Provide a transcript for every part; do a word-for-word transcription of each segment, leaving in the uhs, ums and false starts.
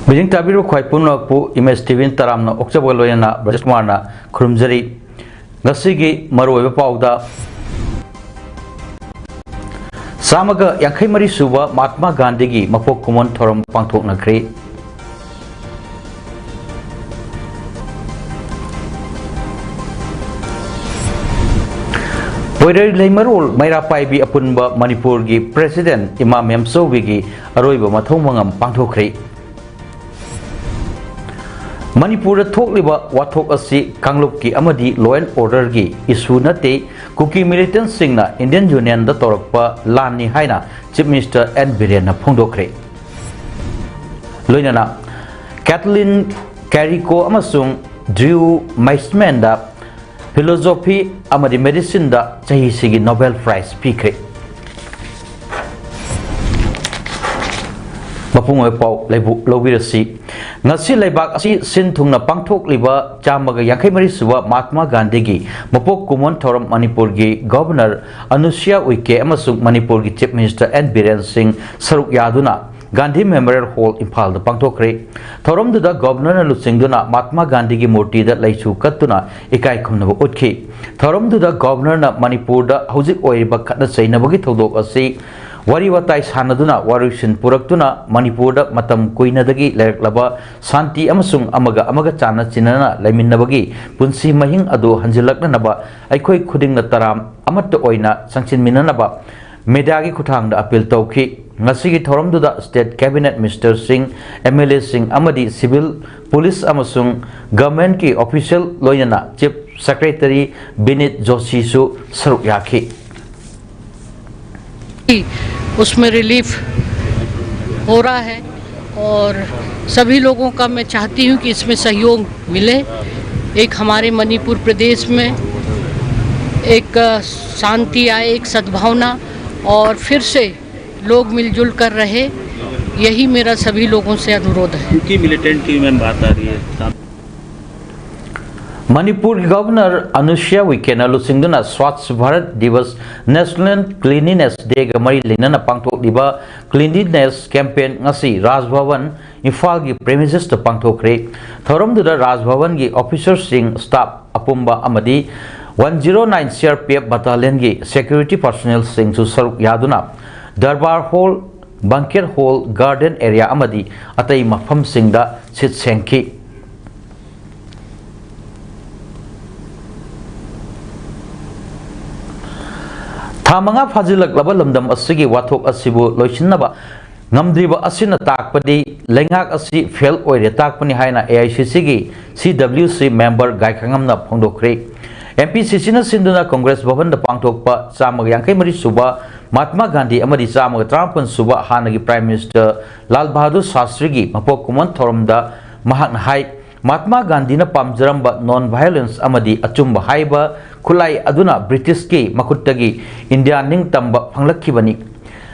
ꯃꯤꯠꯌꯦꯡ ꯇꯥꯕꯤꯔꯤꯕ ꯈ꯭ꯋꯥꯏ ꯄꯨꯝꯅꯃꯛꯄꯨ ꯏꯃꯦꯖ ꯇꯤ ꯚꯤ ꯇꯔꯥꯝꯅ ꯑꯣꯛꯆꯕꯒ ꯂꯣꯏꯅꯅ ꯕ꯭ꯔꯖꯦꯁ ꯀꯨꯃꯥꯔꯅ ꯈꯨꯔꯨꯝꯖꯔꯤ꯫ ꯉꯁꯤꯒꯤ ꯃꯔꯨꯑꯣꯏꯕ ꯄꯥꯎꯗ, ꯆꯥꯝꯃꯒ ꯌꯥꯡꯈꯩ ꯃꯔꯤ ꯁꯨꯕ ꯃꯍꯥꯠꯃꯥ ꯒꯥꯟꯙꯤꯒꯤ ꯃꯄꯣꯛ ꯀꯨꯝꯑꯣꯟ ꯊꯧꯔꯝ ꯄꯥꯡꯊꯣꯛꯅꯈ꯭ꯔꯦ꯫ ꯄꯣꯏꯔꯩ ꯂꯩꯃꯔꯣꯜ ꯃꯩꯔꯥ ꯄꯥꯏꯕꯤ ꯑꯄꯨꯟꯕ ꯃꯅꯤꯄꯨꯔꯒꯤ ꯄ꯭ꯔꯦꯁꯤꯗꯦꯟꯠ ꯏꯃꯥ ꯃꯦꯝꯆꯧꯕꯤꯒꯤ ꯑꯔꯣꯏꯕ ꯃꯊꯧ ꯃꯉꯝ ꯄꯥꯡꯊꯣꯛꯈ꯭ꯔꯦ꯫ ꯃꯅꯤꯄꯨꯔꯗ ꯊꯣꯛꯂꯤꯕ ꯋꯥꯊꯣꯛ ꯑꯁꯤ ꯀꯥꯡꯂꯨꯞꯀꯤ ꯑꯃꯗꯤ law and order ꯒꯤ issue ꯅꯠꯇꯦ, ꯀꯨꯀꯤ militant ꯁꯤꯡꯅ Indian Union ꯗ ꯇꯧꯔꯛꯄ ꯂꯥꯟꯅꯤ ꯍꯥꯏꯅ Chief Minister ꯑꯦꯟ ꯕꯤꯔꯦꯟꯅ ꯐꯣꯡꯗꯣꯛꯈ꯭ꯔꯦ꯫ ꯂꯣꯏꯅꯅ Kathleen Kariko ꯑꯃꯁꯨꯡ Drew Weissman ꯗ Philosophy ꯑꯃꯗꯤ Medicine ꯗ ꯆꯍꯤꯁꯤꯒꯤ Nobel Prize ꯄꯤꯈ꯭ꯔꯦ꯫ ꯃꯄꯨꯡ ꯑꯣꯏꯕ ꯄꯥꯎ ꯂꯩꯕꯨ-, ꯂꯧꯕꯤꯔꯁꯤ꯫ ꯉꯁꯤ ꯂꯩꯕꯥꯛ ꯑꯁꯤ ꯁꯤꯟ ꯊꯨꯡꯅ ꯄꯥꯡꯊꯣꯛꯂꯤꯕ ꯆꯥꯝꯃꯒ ꯌꯥꯡꯈꯩ ꯃꯔꯤ ꯁꯨꯕ ꯃꯍꯥꯠꯃꯥ ꯒꯥꯟꯙꯤꯒꯤ ꯃꯄꯣꯛ ꯀꯨꯝꯑꯣꯟ ꯊꯧꯔꯝ ꯃꯅꯤꯄꯨꯔꯒꯤ Governor ꯑꯅꯨꯁꯨꯌꯥ ꯎꯏꯀꯦ ꯑꯃꯁꯨꯡ ꯃꯅꯤꯄꯨꯔꯒꯤ Chief Minister ꯑꯦꯟ ꯕꯤꯔꯦꯟ ꯁꯤꯡ ꯁꯔꯨꯛ ꯌꯥꯗꯨꯅ ꯒꯥꯟꯙꯤ Memorial Hall ꯏꯝꯐꯥꯜꯗ ꯄꯥꯡꯊꯣꯛꯈ꯭ꯔꯦ꯫ ꯊꯧꯔꯝꯗꯨꯗ Governor ꯅ ꯂꯨꯆꯤꯡꯗꯨꯅ ꯃꯍꯥꯠꯃꯥ ꯒꯥꯟꯙꯤꯒꯤ ꯃꯨꯔꯇꯤꯗ ꯂꯩꯁꯨ ꯀꯠꯇꯨꯅ ꯏꯀꯥꯏ ꯈꯨꯝꯅꯕ ꯎꯠꯈꯤ꯫ ꯊꯧꯔꯝꯗꯨꯗ Governor ꯅ ꯃꯅꯤꯄꯨꯔꯗ ꯍꯧꯖꯤꯛ ꯑꯣꯏꯔꯤꯕ ꯈꯠꯅ ꯆꯩꯅꯕꯒꯤ ꯊꯧꯗꯣꯛ ꯑꯁꯤ ꯋꯥꯔꯤ ꯋꯥꯇꯥꯏ ꯁꯥꯟꯅꯗꯨꯅ ꯋꯥꯔꯣꯏꯁꯤꯟ ꯄꯨꯔꯛꯇꯨꯅ ꯃꯅꯤꯄꯨꯔꯗ ꯃꯇꯝ ꯀꯨꯏꯅꯗꯒꯤ ꯂꯩꯔꯛꯂꯕ ꯁꯥꯟꯇꯤ ꯑꯃꯁꯨꯡ ꯑꯃꯒ ꯑꯃꯒ ꯆꯥꯟꯅ ꯆꯤꯟꯅꯅ ꯂꯩꯃꯤꯟꯅꯕꯒꯤ ꯄꯨꯟꯁꯤ ꯃꯍꯤꯡ ꯑꯗꯨ ꯍꯟꯖꯤꯜꯂꯛꯅꯅꯕ ꯑꯩꯈꯣꯏ ꯈꯨꯗꯤꯡꯅ ꯇꯔꯥꯝ ꯑꯃꯠꯇ ꯑꯣꯏꯅ ꯆꯪꯁꯤꯟꯃꯤꯟꯅꯅꯕ media ꯒꯤ ꯈꯨꯠꯊꯥꯡꯗ appeal ꯇꯧꯈꯤ꯫ ꯉꯁꯤꯒꯤ ꯊꯧꯔꯝꯗꯨꯗ state cabinet minister ꯁꯤꯡ, ꯑꯦꯝ ꯑꯦꯜ ꯑꯦ ꯁꯤꯡ ꯑꯃꯗꯤ civil, police ꯑꯃꯁꯨꯡ government ꯀꯤ official ꯂꯣꯏꯅꯅ Chief सेक्रेटरी विनीत जोशीꯁꯨ ꯁꯔꯨꯛ ꯌꯥꯈꯤ꯫ उसमें रिलीफ हो रहा है और सभी लोगों का मैं चाहती हूँ कि इसमें सहयोग मिले। एक हमारे मणिपुर प्रदेश में एक शांति आए, एक सद्भावना, और फिर से लोग मिलजुल कर रहे, यही मेरा सभी लोगों से अनुरोध है। कुकी मिलिटेंट की मैम बात आ रही है। ꯃꯅꯤꯄꯨꯔꯒꯤ ꯒꯕꯔꯅꯔ ꯑꯅꯨꯁ꯭ꯌꯥ ꯎꯏꯀꯦꯅ ꯂꯨꯆꯤꯡꯗꯨꯅ ꯁ꯭ꯋꯥꯆ ꯚꯥꯔꯠ ꯗꯤꯕꯁ, ꯅꯦꯁꯅꯦꯜ ꯀ꯭ꯂꯤꯟꯂꯤꯅꯦꯁ ꯗꯦꯒ ꯃꯔꯤ ꯂꯩꯅꯅ ꯄꯥꯡꯊꯣꯛꯂꯤꯕ ꯀ꯭ꯂꯤꯟꯂꯤꯅꯦꯁ ꯀꯦꯝꯄꯦꯟ ꯉꯁꯤ ꯔꯥꯖ ꯚꯕꯟ, ꯏꯝꯐꯥꯜꯒꯤ ꯄ꯭ꯔꯦꯃꯤꯁꯦꯁꯇ ꯄꯥꯡꯊꯣꯛꯈ꯭ꯔꯦ꯫ ꯊꯧꯔꯝꯗꯨꯗ ꯔꯥꯖ ꯚꯕꯟꯒꯤ ꯑꯣꯐꯤꯁꯔꯁꯤꯡ, ꯁ꯭ꯇꯥꯐ ꯑꯄꯨꯝꯕ ꯑꯃꯗꯤ one zero nine C R P F ꯕꯠꯇꯥꯂꯤꯌꯟꯒꯤ ꯁꯦꯀ꯭ꯌꯨꯔꯤꯇꯤ ꯄꯥꯔꯁꯣꯅꯦꯜꯁꯤꯡꯁꯨ ꯁꯔꯨꯛ ꯌꯥꯗꯨꯅ Durbar hall, banquet hall, garden area ꯑꯃꯗꯤ ꯑꯇꯩ ꯃꯐꯝꯁꯤꯡꯗ ꯁꯤꯠ ꯁꯦꯡꯈꯤ꯫ ꯊꯥ ꯃꯉꯥ ꯐꯥꯖꯤꯜꯂꯛꯂꯕ ꯂꯝꯗꯝ ꯑꯁꯤꯒꯤ ꯋꯥꯊꯣꯛ ꯑꯁꯤꯕꯨ ꯂꯣꯏꯁꯤꯟꯅꯕ ꯉꯝꯗ꯭ꯔꯤꯕ ꯑꯁꯤꯅ ꯇꯥꯛꯄꯗꯤ ꯂꯩꯉꯥꯛ ꯑꯁꯤ ꯐꯦꯜ ꯑꯣꯏꯔꯦ ꯇꯥꯛꯄꯅꯤ ꯍꯥꯏꯅ ꯑꯦ ꯑꯥꯏ ꯁꯤ ꯁꯤꯒꯤ ꯁꯤ ꯗꯕ꯭ꯂꯤꯌꯨ ꯁꯤ ꯃꯦꯝꯕꯔ ꯒꯥꯏꯈꯉꯝꯅ ꯐꯣꯡꯗꯣꯛꯈ꯭ꯔꯦ꯫ ꯑꯦꯝ ꯄꯤ ꯁꯤ ꯁꯤꯅ ꯁꯤꯟꯗꯨꯅ ꯀꯪꯒ꯭ꯔꯦꯁ ꯚꯕꯟꯗ ꯄꯥꯡꯊꯣꯛꯄ ꯆꯥꯝꯃꯒ ꯌꯥꯡꯈꯩ ꯃꯔꯤ ꯁꯨꯕ ꯃꯍꯥꯠꯃꯥ ꯒꯥꯟꯙꯤ ꯑꯃꯗꯤ ꯆꯥꯝꯃꯒ ꯇꯔꯥꯃꯥꯄꯟ ꯁꯨꯕ ꯍꯥꯟꯅꯒꯤ ꯄ꯭ꯔꯥꯏꯝ ꯃꯤꯅꯤꯁꯇꯔ ꯂꯥꯜ ꯕꯍꯥꯗꯨꯔ ꯁꯥꯁꯇ꯭ꯔꯤꯒꯤ ꯃꯄꯣꯛ ꯀꯨꯝꯑꯣꯟ ꯊꯧꯔꯝꯗ ꯃꯍꯥꯛꯅ ꯍꯥꯏ, ꯃꯍꯥꯠꯃꯥ ꯒꯥꯟꯙꯤꯅ ꯄꯥꯝꯖꯔꯝꯕ ꯅꯣꯟ ꯚꯥꯏꯑꯣꯂꯦꯟꯁ ꯑꯃꯗꯤ ꯑꯆꯨꯝꯕ ꯍꯥꯏꯕ ꯈꯨꯠꯂꯥꯏ ꯑꯗꯨꯅ ꯕ꯭ꯔꯤꯇꯤꯁꯀꯤ ꯃꯈꯨꯠꯇꯒꯤ ꯏꯟꯗꯤꯌꯥ ꯅꯤꯡꯇꯝꯕ ꯐꯪꯂꯛꯈꯤꯕꯅꯤ꯫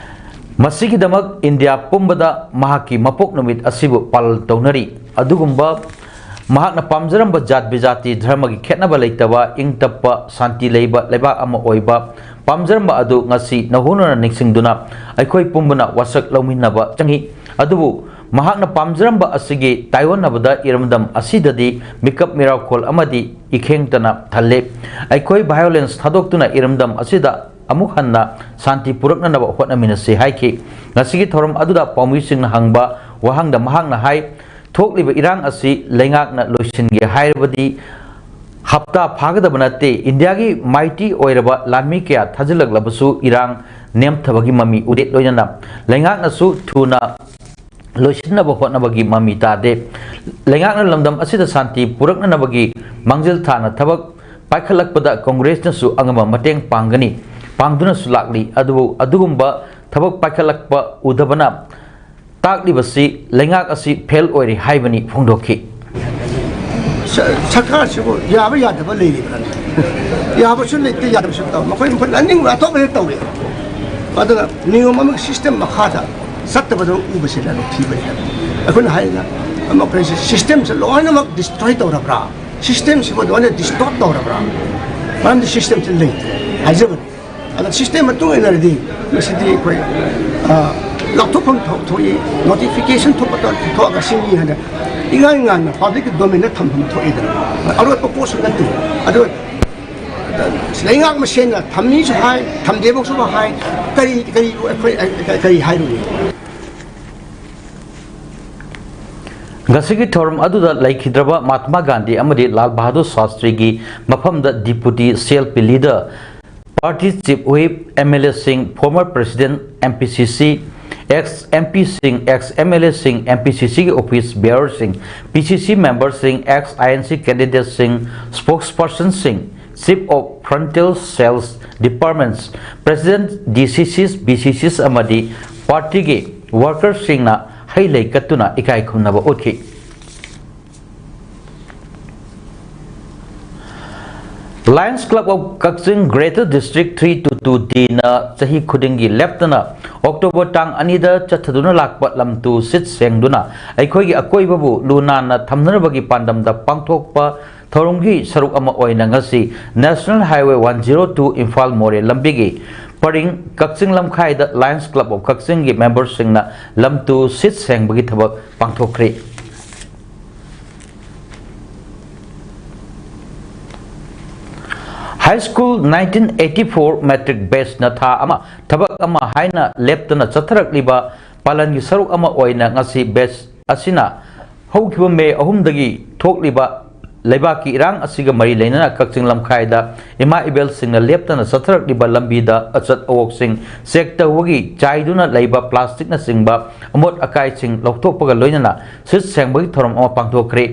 ꯃꯁꯤꯒꯤꯗꯃꯛ ꯏꯟꯗꯤꯌꯥ ꯄꯨꯝꯕꯗ ꯃꯍꯥꯛꯀꯤ ꯃꯄꯣꯛ ꯅꯨꯃꯤꯠ ꯑꯁꯤꯕꯨ ꯄꯥꯂꯟ ꯇꯧꯅꯔꯤ꯫ ꯑꯗꯨꯒꯨꯝꯕ ꯃꯍꯥꯛꯅ ꯄꯥꯝꯖꯔꯝꯕ ꯖꯥꯠ ꯕꯤꯖꯥꯇꯤ ꯙꯔꯃꯒꯤ ꯈꯦꯠꯅꯕ ꯂꯩꯇꯕ, ꯏꯪ ꯇꯞꯄ, ꯁꯥꯟꯇꯤ ꯂꯩꯕ ꯂꯩꯕꯥꯛ ꯑꯃ ꯑꯣꯏꯕ ꯄꯥꯝꯖꯔꯝꯕ ꯑꯗꯨ ꯉꯁꯤ ꯅꯧꯍꯧꯅꯅ ꯅꯤꯡꯁꯤꯡꯗꯨꯅ ꯑꯩꯈꯣꯏ ꯄꯨꯝꯕꯅ ꯋꯥꯁꯛ ꯂꯧꯃꯤꯟꯅꯕ ꯆꯪꯏ꯫ ꯑꯗꯨꯕꯨ ꯃꯍꯥꯛꯅ ꯄꯥꯝꯖꯔꯝꯕ ꯑꯁꯤꯒꯤ ꯇꯥꯏꯑꯣꯟꯅꯕꯗ ꯏꯔꯝꯗꯝ ꯑꯁꯤꯗꯗꯤ ꯃꯤꯀꯞ ꯃꯤꯔꯥꯎꯈꯣꯜ ꯑꯃꯗꯤ ꯏꯈꯦꯡꯇꯅ ꯊꯜꯂꯦ꯫ ꯑꯩꯈꯣꯏ ꯚꯥꯏꯑꯣꯂꯦꯟꯁ ꯊꯥꯗꯣꯛꯇꯨꯅ ꯏꯔꯝꯗꯝ ꯑꯁꯤꯗ ꯑꯃꯨꯛ ꯍꯟꯅ ꯁꯥꯟꯇꯤ ꯄꯨꯔꯛꯅꯅꯕ ꯍꯣꯠꯅꯃꯤꯟꯅꯁꯤ ꯍꯥꯏꯈꯤ꯫ ꯉꯁꯤꯒꯤ ꯊꯧꯔꯝ ꯑꯗꯨꯗ ꯄꯥꯎꯃꯤꯁꯤꯡꯅ ꯍꯪꯕ ꯋꯥꯍꯪꯗ ꯃꯍꯥꯛꯅ ꯍꯥꯏ, ꯊꯣꯛꯂꯤꯕ ꯏꯔꯥꯡ ꯑꯁꯤ ꯂꯩꯉꯥꯛꯅ ꯂꯣꯏꯁꯤꯟꯒꯦ ꯍꯥꯏꯔꯕꯗꯤ ꯍꯞꯇꯥ ꯐꯥꯒꯗꯕ ꯅꯠꯇꯦ꯫ ꯏꯟꯗꯤꯌꯥꯒꯤ ꯃꯥꯏꯇꯤ ꯑꯣꯏꯔꯕ ꯂꯥꯟꯃꯤ ꯀꯌꯥ ꯊꯥꯖꯤꯜꯂꯛꯂꯕꯁꯨ ꯏꯔꯥꯡ ꯅꯦꯝꯊꯕꯒꯤ ꯃꯃꯤ ꯎꯗꯦ꯫ ꯂꯣꯏꯅꯅ ꯂꯩꯉꯥꯛꯅꯁꯨ ꯊꯨꯅ ꯂꯣꯏꯁꯤꯟꯅꯕ ꯍꯣꯠꯅꯕꯒꯤ ꯃꯃꯤ ꯇꯥꯗꯦ꯫ ꯂꯩꯉꯥꯛꯅ ꯂꯝꯗꯝ ꯑꯁꯤꯗ ꯁꯥꯟꯇꯤ ꯄꯨꯔꯛꯅꯅꯕꯒꯤ ꯃꯥꯡꯖꯤꯜ ꯊꯥꯅ ꯊꯕꯛ ꯄꯥꯏꯈꯠꯂꯛꯄꯗ ꯀꯪꯒ꯭ꯔꯦꯁꯅꯁꯨ ꯑꯉꯝꯕ ꯃꯇꯦꯡ ꯄꯥꯡꯒꯅꯤ, ꯄꯥꯡꯗꯨꯅꯁꯨ ꯂꯥꯛꯂꯤ꯫ ꯑꯗꯨꯕꯨ ꯑꯗꯨꯒꯨꯝꯕ ꯊꯕꯛ ꯄꯥꯏꯈꯠꯂꯛꯄ ꯎꯗꯕꯅ ꯇꯥꯛꯂꯤꯕꯁꯤ ꯂꯩꯉꯥꯛ ꯑꯁꯤ ꯐꯦꯜ ꯑꯣꯏꯔꯦ ꯍꯥꯏꯕꯅꯤ ꯐꯣꯡꯗꯣꯛꯈꯤ꯫ ꯁ- ꯁꯔꯀꯥꯔꯁꯤꯕꯨ ꯌꯥꯕ ꯌꯥꯗꯕ ꯂꯩꯔꯤꯕ꯭ꯔꯥꯅꯦ? ꯌꯥꯕꯁꯨ ꯂꯩꯇꯦ, ꯌꯥꯗꯕꯁꯨ ꯇꯧ, ꯃꯈꯣꯏ ꯃꯈꯣꯏ ꯑꯅꯤꯡꯕ ꯑꯇꯣꯞꯄꯗ ꯇꯧꯔꯦ꯫ ꯑꯗꯨꯒ ꯅꯤꯌꯣꯝ ꯑꯃꯒꯤ ꯁꯤꯁꯇꯦꯝ ꯃꯈꯥꯗ ꯆꯠꯇꯕꯗꯧꯅ ꯎꯕꯁꯤꯅ ꯊꯤꯕꯅꯤ ꯍꯥꯏꯕ꯫ ꯑꯩꯈꯣꯏꯅ ꯍꯥꯏꯔꯤꯅ ꯑꯃ ꯑꯩꯈꯣꯏꯁꯦ ꯁꯤꯁꯇꯦꯝꯁꯦ ꯂꯣꯏꯅꯃꯛ ꯗꯤꯁꯇ꯭ꯔꯣꯏ ꯇꯧꯔꯕ꯭ꯔꯥ, ꯁꯤꯁꯇꯦꯝꯁꯤꯕꯨ ꯂꯣꯏꯅ ꯗꯤꯁꯇꯣꯔꯠ ꯇꯧꯔꯕ꯭ꯔꯥ? ꯃꯔꯝꯗꯤ ꯁꯤꯁꯇꯦꯝꯁꯦ ꯂꯩꯇ꯭ꯔꯦ ꯍꯥꯏꯖꯕꯅꯤ꯫ ꯑꯗ ꯁꯤꯁꯇꯦꯝ ꯃꯇꯨꯡ ꯏꯟꯅꯔꯗꯤ ꯃꯁꯤꯗꯤ ꯑꯩꯈꯣꯏ, ꯑ, ꯂꯥꯎꯊꯣꯛꯐꯝ ꯊꯣꯛ- ꯊꯣꯛꯏ, ꯅꯣꯇꯤꯐꯤꯀꯦꯁꯟ ꯊꯣꯛꯄ ꯊꯣꯛꯑꯒ ꯁꯤꯅꯤ ꯍꯥꯏꯅ ꯏꯉꯥꯟ ꯉꯥꯟꯅ ꯄꯕ꯭ꯂꯤꯛꯀꯤ ꯗꯣꯃꯦꯟꯗ ꯊꯝꯐꯝ ꯊꯣꯛꯏꯗꯅ꯫ ꯑꯔꯣꯠꯄ ꯄꯣꯠꯁꯨ ꯅꯠꯇꯦ꯫ ꯑꯗꯨ ꯂꯩꯉꯥꯛ ꯃꯁꯦꯟꯅ ꯊꯝꯃꯤꯁꯨ ꯍꯥꯏ, ꯊꯝꯗꯦꯕꯁꯨ ꯍꯥꯏ, ꯀꯔꯤ ꯀꯔꯤ ꯑꯩꯈꯣꯏ ꯀꯔꯤ ꯍꯥꯏꯔꯨꯅꯤ? ꯉꯁꯤꯒꯤ ꯊꯧꯔꯝ ꯑꯗꯨꯗ ꯂꯩꯈꯤꯗ꯭ꯔꯕ ꯃꯍꯥꯇꯃꯥ ꯒꯥꯟꯙꯤ ꯑꯃꯗꯤ ꯂꯥꯜ ꯕꯍꯥꯗꯨꯔ ꯁꯥꯁꯇ꯭ꯔꯤꯒꯤ ꯃꯐꯝꯗ deputy C L P leader, party chief whip, M L ꯑꯦꯁꯤꯡ, former president, M P C C, ex M ꯄꯤꯁꯤꯡ, ꯑꯦꯛꯁ ꯑꯦꯝ ꯑꯦꯜ ꯑꯦꯁꯤꯡ, ꯑꯦꯝ ꯄꯤ ꯁꯤ ꯁꯤꯒꯤ ꯑꯣꯐꯤꯁ ꯕꯤꯌꯔꯁꯤꯡ, ꯄꯤ ꯁꯤ ꯁꯤ ꯃꯦꯝꯕꯔꯁꯤꯡ, ꯑꯦꯛꯁ ꯑꯥꯏ ꯑꯦꯟ ꯁꯤ ꯀꯦꯟꯗꯤꯗꯦꯠꯁꯤꯡ, ꯁ꯭ꯄꯣꯛꯁꯄꯔꯁꯟꯁꯤꯡ, chief of frontier cells departments, president, D C Cs, B C ꯁꯤꯁ ꯑꯃꯗꯤ ꯄꯥꯔꯇꯤꯒꯤ ꯋꯥꯔꯀꯔꯁꯤꯡꯅ ꯍꯩ ꯂꯩ ꯀꯠꯇꯨꯅ ꯏꯀꯥꯏ ꯈꯨꯝꯅꯕ ꯎꯠꯈꯤ꯫ Lions Club of Kakching Greater District three two two D ꯅ ꯆꯍꯤ ꯈꯨꯗꯤꯡꯒꯤ ꯂꯦꯞꯇꯅ ꯑꯣꯛꯇꯣꯕꯔ ꯇꯥꯡ ꯑꯅꯤꯗ ꯆꯠꯊꯗꯨꯅ ꯂꯥꯛꯄ ꯂꯝ ꯇꯨ ꯁꯤꯠ ꯁꯦꯡꯗꯨꯅ ꯑꯩꯈꯣꯏꯒꯤ ꯑꯀꯣꯏꯕꯕꯨ ꯂꯨ ꯅꯥꯟꯅ ꯊꯝꯅꯅꯕꯒꯤ ꯄꯥꯟꯗꯝꯗ ꯄꯥꯡꯊꯣꯛꯄ ꯊꯧꯔꯝꯒꯤ ꯁꯔꯨꯛ ꯑꯃ ꯑꯣꯏꯅ ꯉꯁꯤ National Highway one zero two Imphal ꯃꯣꯔꯦ ꯂꯝꯕꯤꯒꯤ ꯄꯔꯤꯡ ꯀꯛꯆꯤꯡ ꯂꯝꯈꯥꯏꯗ Lions Club of ꯀꯛꯆꯤꯡꯒꯤ ꯃꯦꯝꯕꯔꯁꯤꯡꯅ ꯂꯝ ꯇꯨ ꯁꯤꯠ ꯁꯦꯡꯕꯒꯤ ꯊꯕꯛ ꯄꯥꯡꯊꯣꯛꯈ꯭ꯔꯤ꯫ High School nineteen eighty four matric batch ꯅ ꯊꯥ ꯑꯃ ꯊꯕꯛ ꯑꯃ ꯍꯥꯏꯅ ꯂꯦꯞꯇꯅ ꯆꯠꯊꯔꯛꯂꯤꯕ ꯄꯥꯂꯟꯒꯤ ꯁꯔꯨꯛ ꯑꯃ ꯑꯣꯏꯅ ꯉꯁꯤ batch ꯑꯁꯤꯅ ꯍꯧꯈꯤꯕ ꯃꯦ ꯑꯍꯨꯝꯗꯒꯤ ꯊꯣꯛꯂꯤꯕ ꯂꯩꯕꯥꯛꯀꯤ ꯏꯔꯥꯡ ꯑꯁꯤꯒ ꯃꯔꯤ ꯂꯩꯅꯅ ꯀꯛꯆꯤꯡ ꯂꯝꯈꯥꯏꯗ ꯏꯃꯥ ꯏꯕꯦꯜꯁꯤꯡꯅ ꯂꯦꯞꯇꯅ ꯆꯠꯊꯔꯛꯂꯤꯕ ꯂꯝꯕꯤꯗ ꯑꯆꯠ ꯑꯋꯣꯛꯁꯤꯡ ꯆꯦꯛ ꯇꯧꯕꯒꯤ ꯆꯥꯏꯗꯨꯅ ꯂꯩꯕ ꯄ꯭ꯂꯥꯁꯇꯤꯛꯅꯆꯤꯡꯕ ꯑꯃꯣꯠ ꯑꯀꯥꯏꯁꯤꯡ ꯂꯧꯊꯣꯛꯄꯒ ꯂꯣꯏꯅꯅ ꯁꯤꯠ ꯁꯦꯡꯕꯒꯤ ꯊꯧꯔꯝ ꯑꯃ ꯄꯥꯡꯊꯣꯛꯈ꯭ꯔꯦ꯫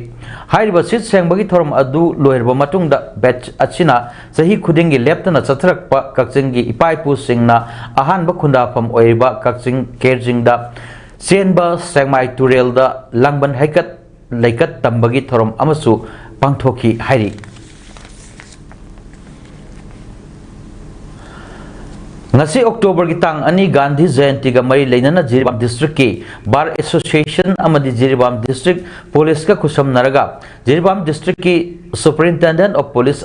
ꯍꯥꯏꯔꯤꯕ ꯁꯤꯠ ꯁꯦꯡꯕꯒꯤ ꯊꯧꯔꯝ ꯑꯗꯨ ꯂꯣꯏꯔꯕ ꯃꯇꯨꯡꯗ batch ꯑꯁꯤꯅ ꯆꯍꯤ ꯈꯨꯗꯤꯡꯒꯤ ꯂꯦꯞꯇꯅ ꯆꯠꯊꯔꯛꯄ ꯀꯛꯆꯤꯡꯒꯤ ꯏꯄꯥ ꯏꯄꯨꯁꯤꯡꯅ ꯑꯍꯥꯟꯕ ꯈꯨꯟꯗꯥꯐꯝ ꯑꯣꯏꯔꯤꯕ ꯀꯛꯆꯤꯡ ꯀꯦꯔꯖꯤꯡꯗ ꯆꯦꯟꯕ ꯁꯦꯛꯃꯥꯏ ꯇꯨꯔꯦꯜꯗ ꯂꯥꯡꯕꯟ ꯍꯩꯀꯠ ꯂꯩꯀꯠ ꯇꯝꯕꯒꯤ ꯊꯧꯔꯝ ꯑꯃꯁꯨ ꯄꯥꯡꯊꯣꯛꯈꯤ ꯍꯥꯏꯔꯤ꯫ ꯉꯁꯤ Octoberꯒꯤ ꯇꯥꯡ ꯑꯅꯤ ꯒꯥꯟꯙꯤ ꯖꯌꯟꯇꯤꯒ ꯃꯔꯤ ꯂꯩꯅꯅ ꯖꯤꯔꯤꯕꯥꯝ districtꯀꯤ Bar Association ꯑꯃꯗꯤ Jiribam district policeꯀ ꯈꯨꯠꯁꯝꯅꯔꯒ Jiribam districtꯀꯤ Superintendent of Police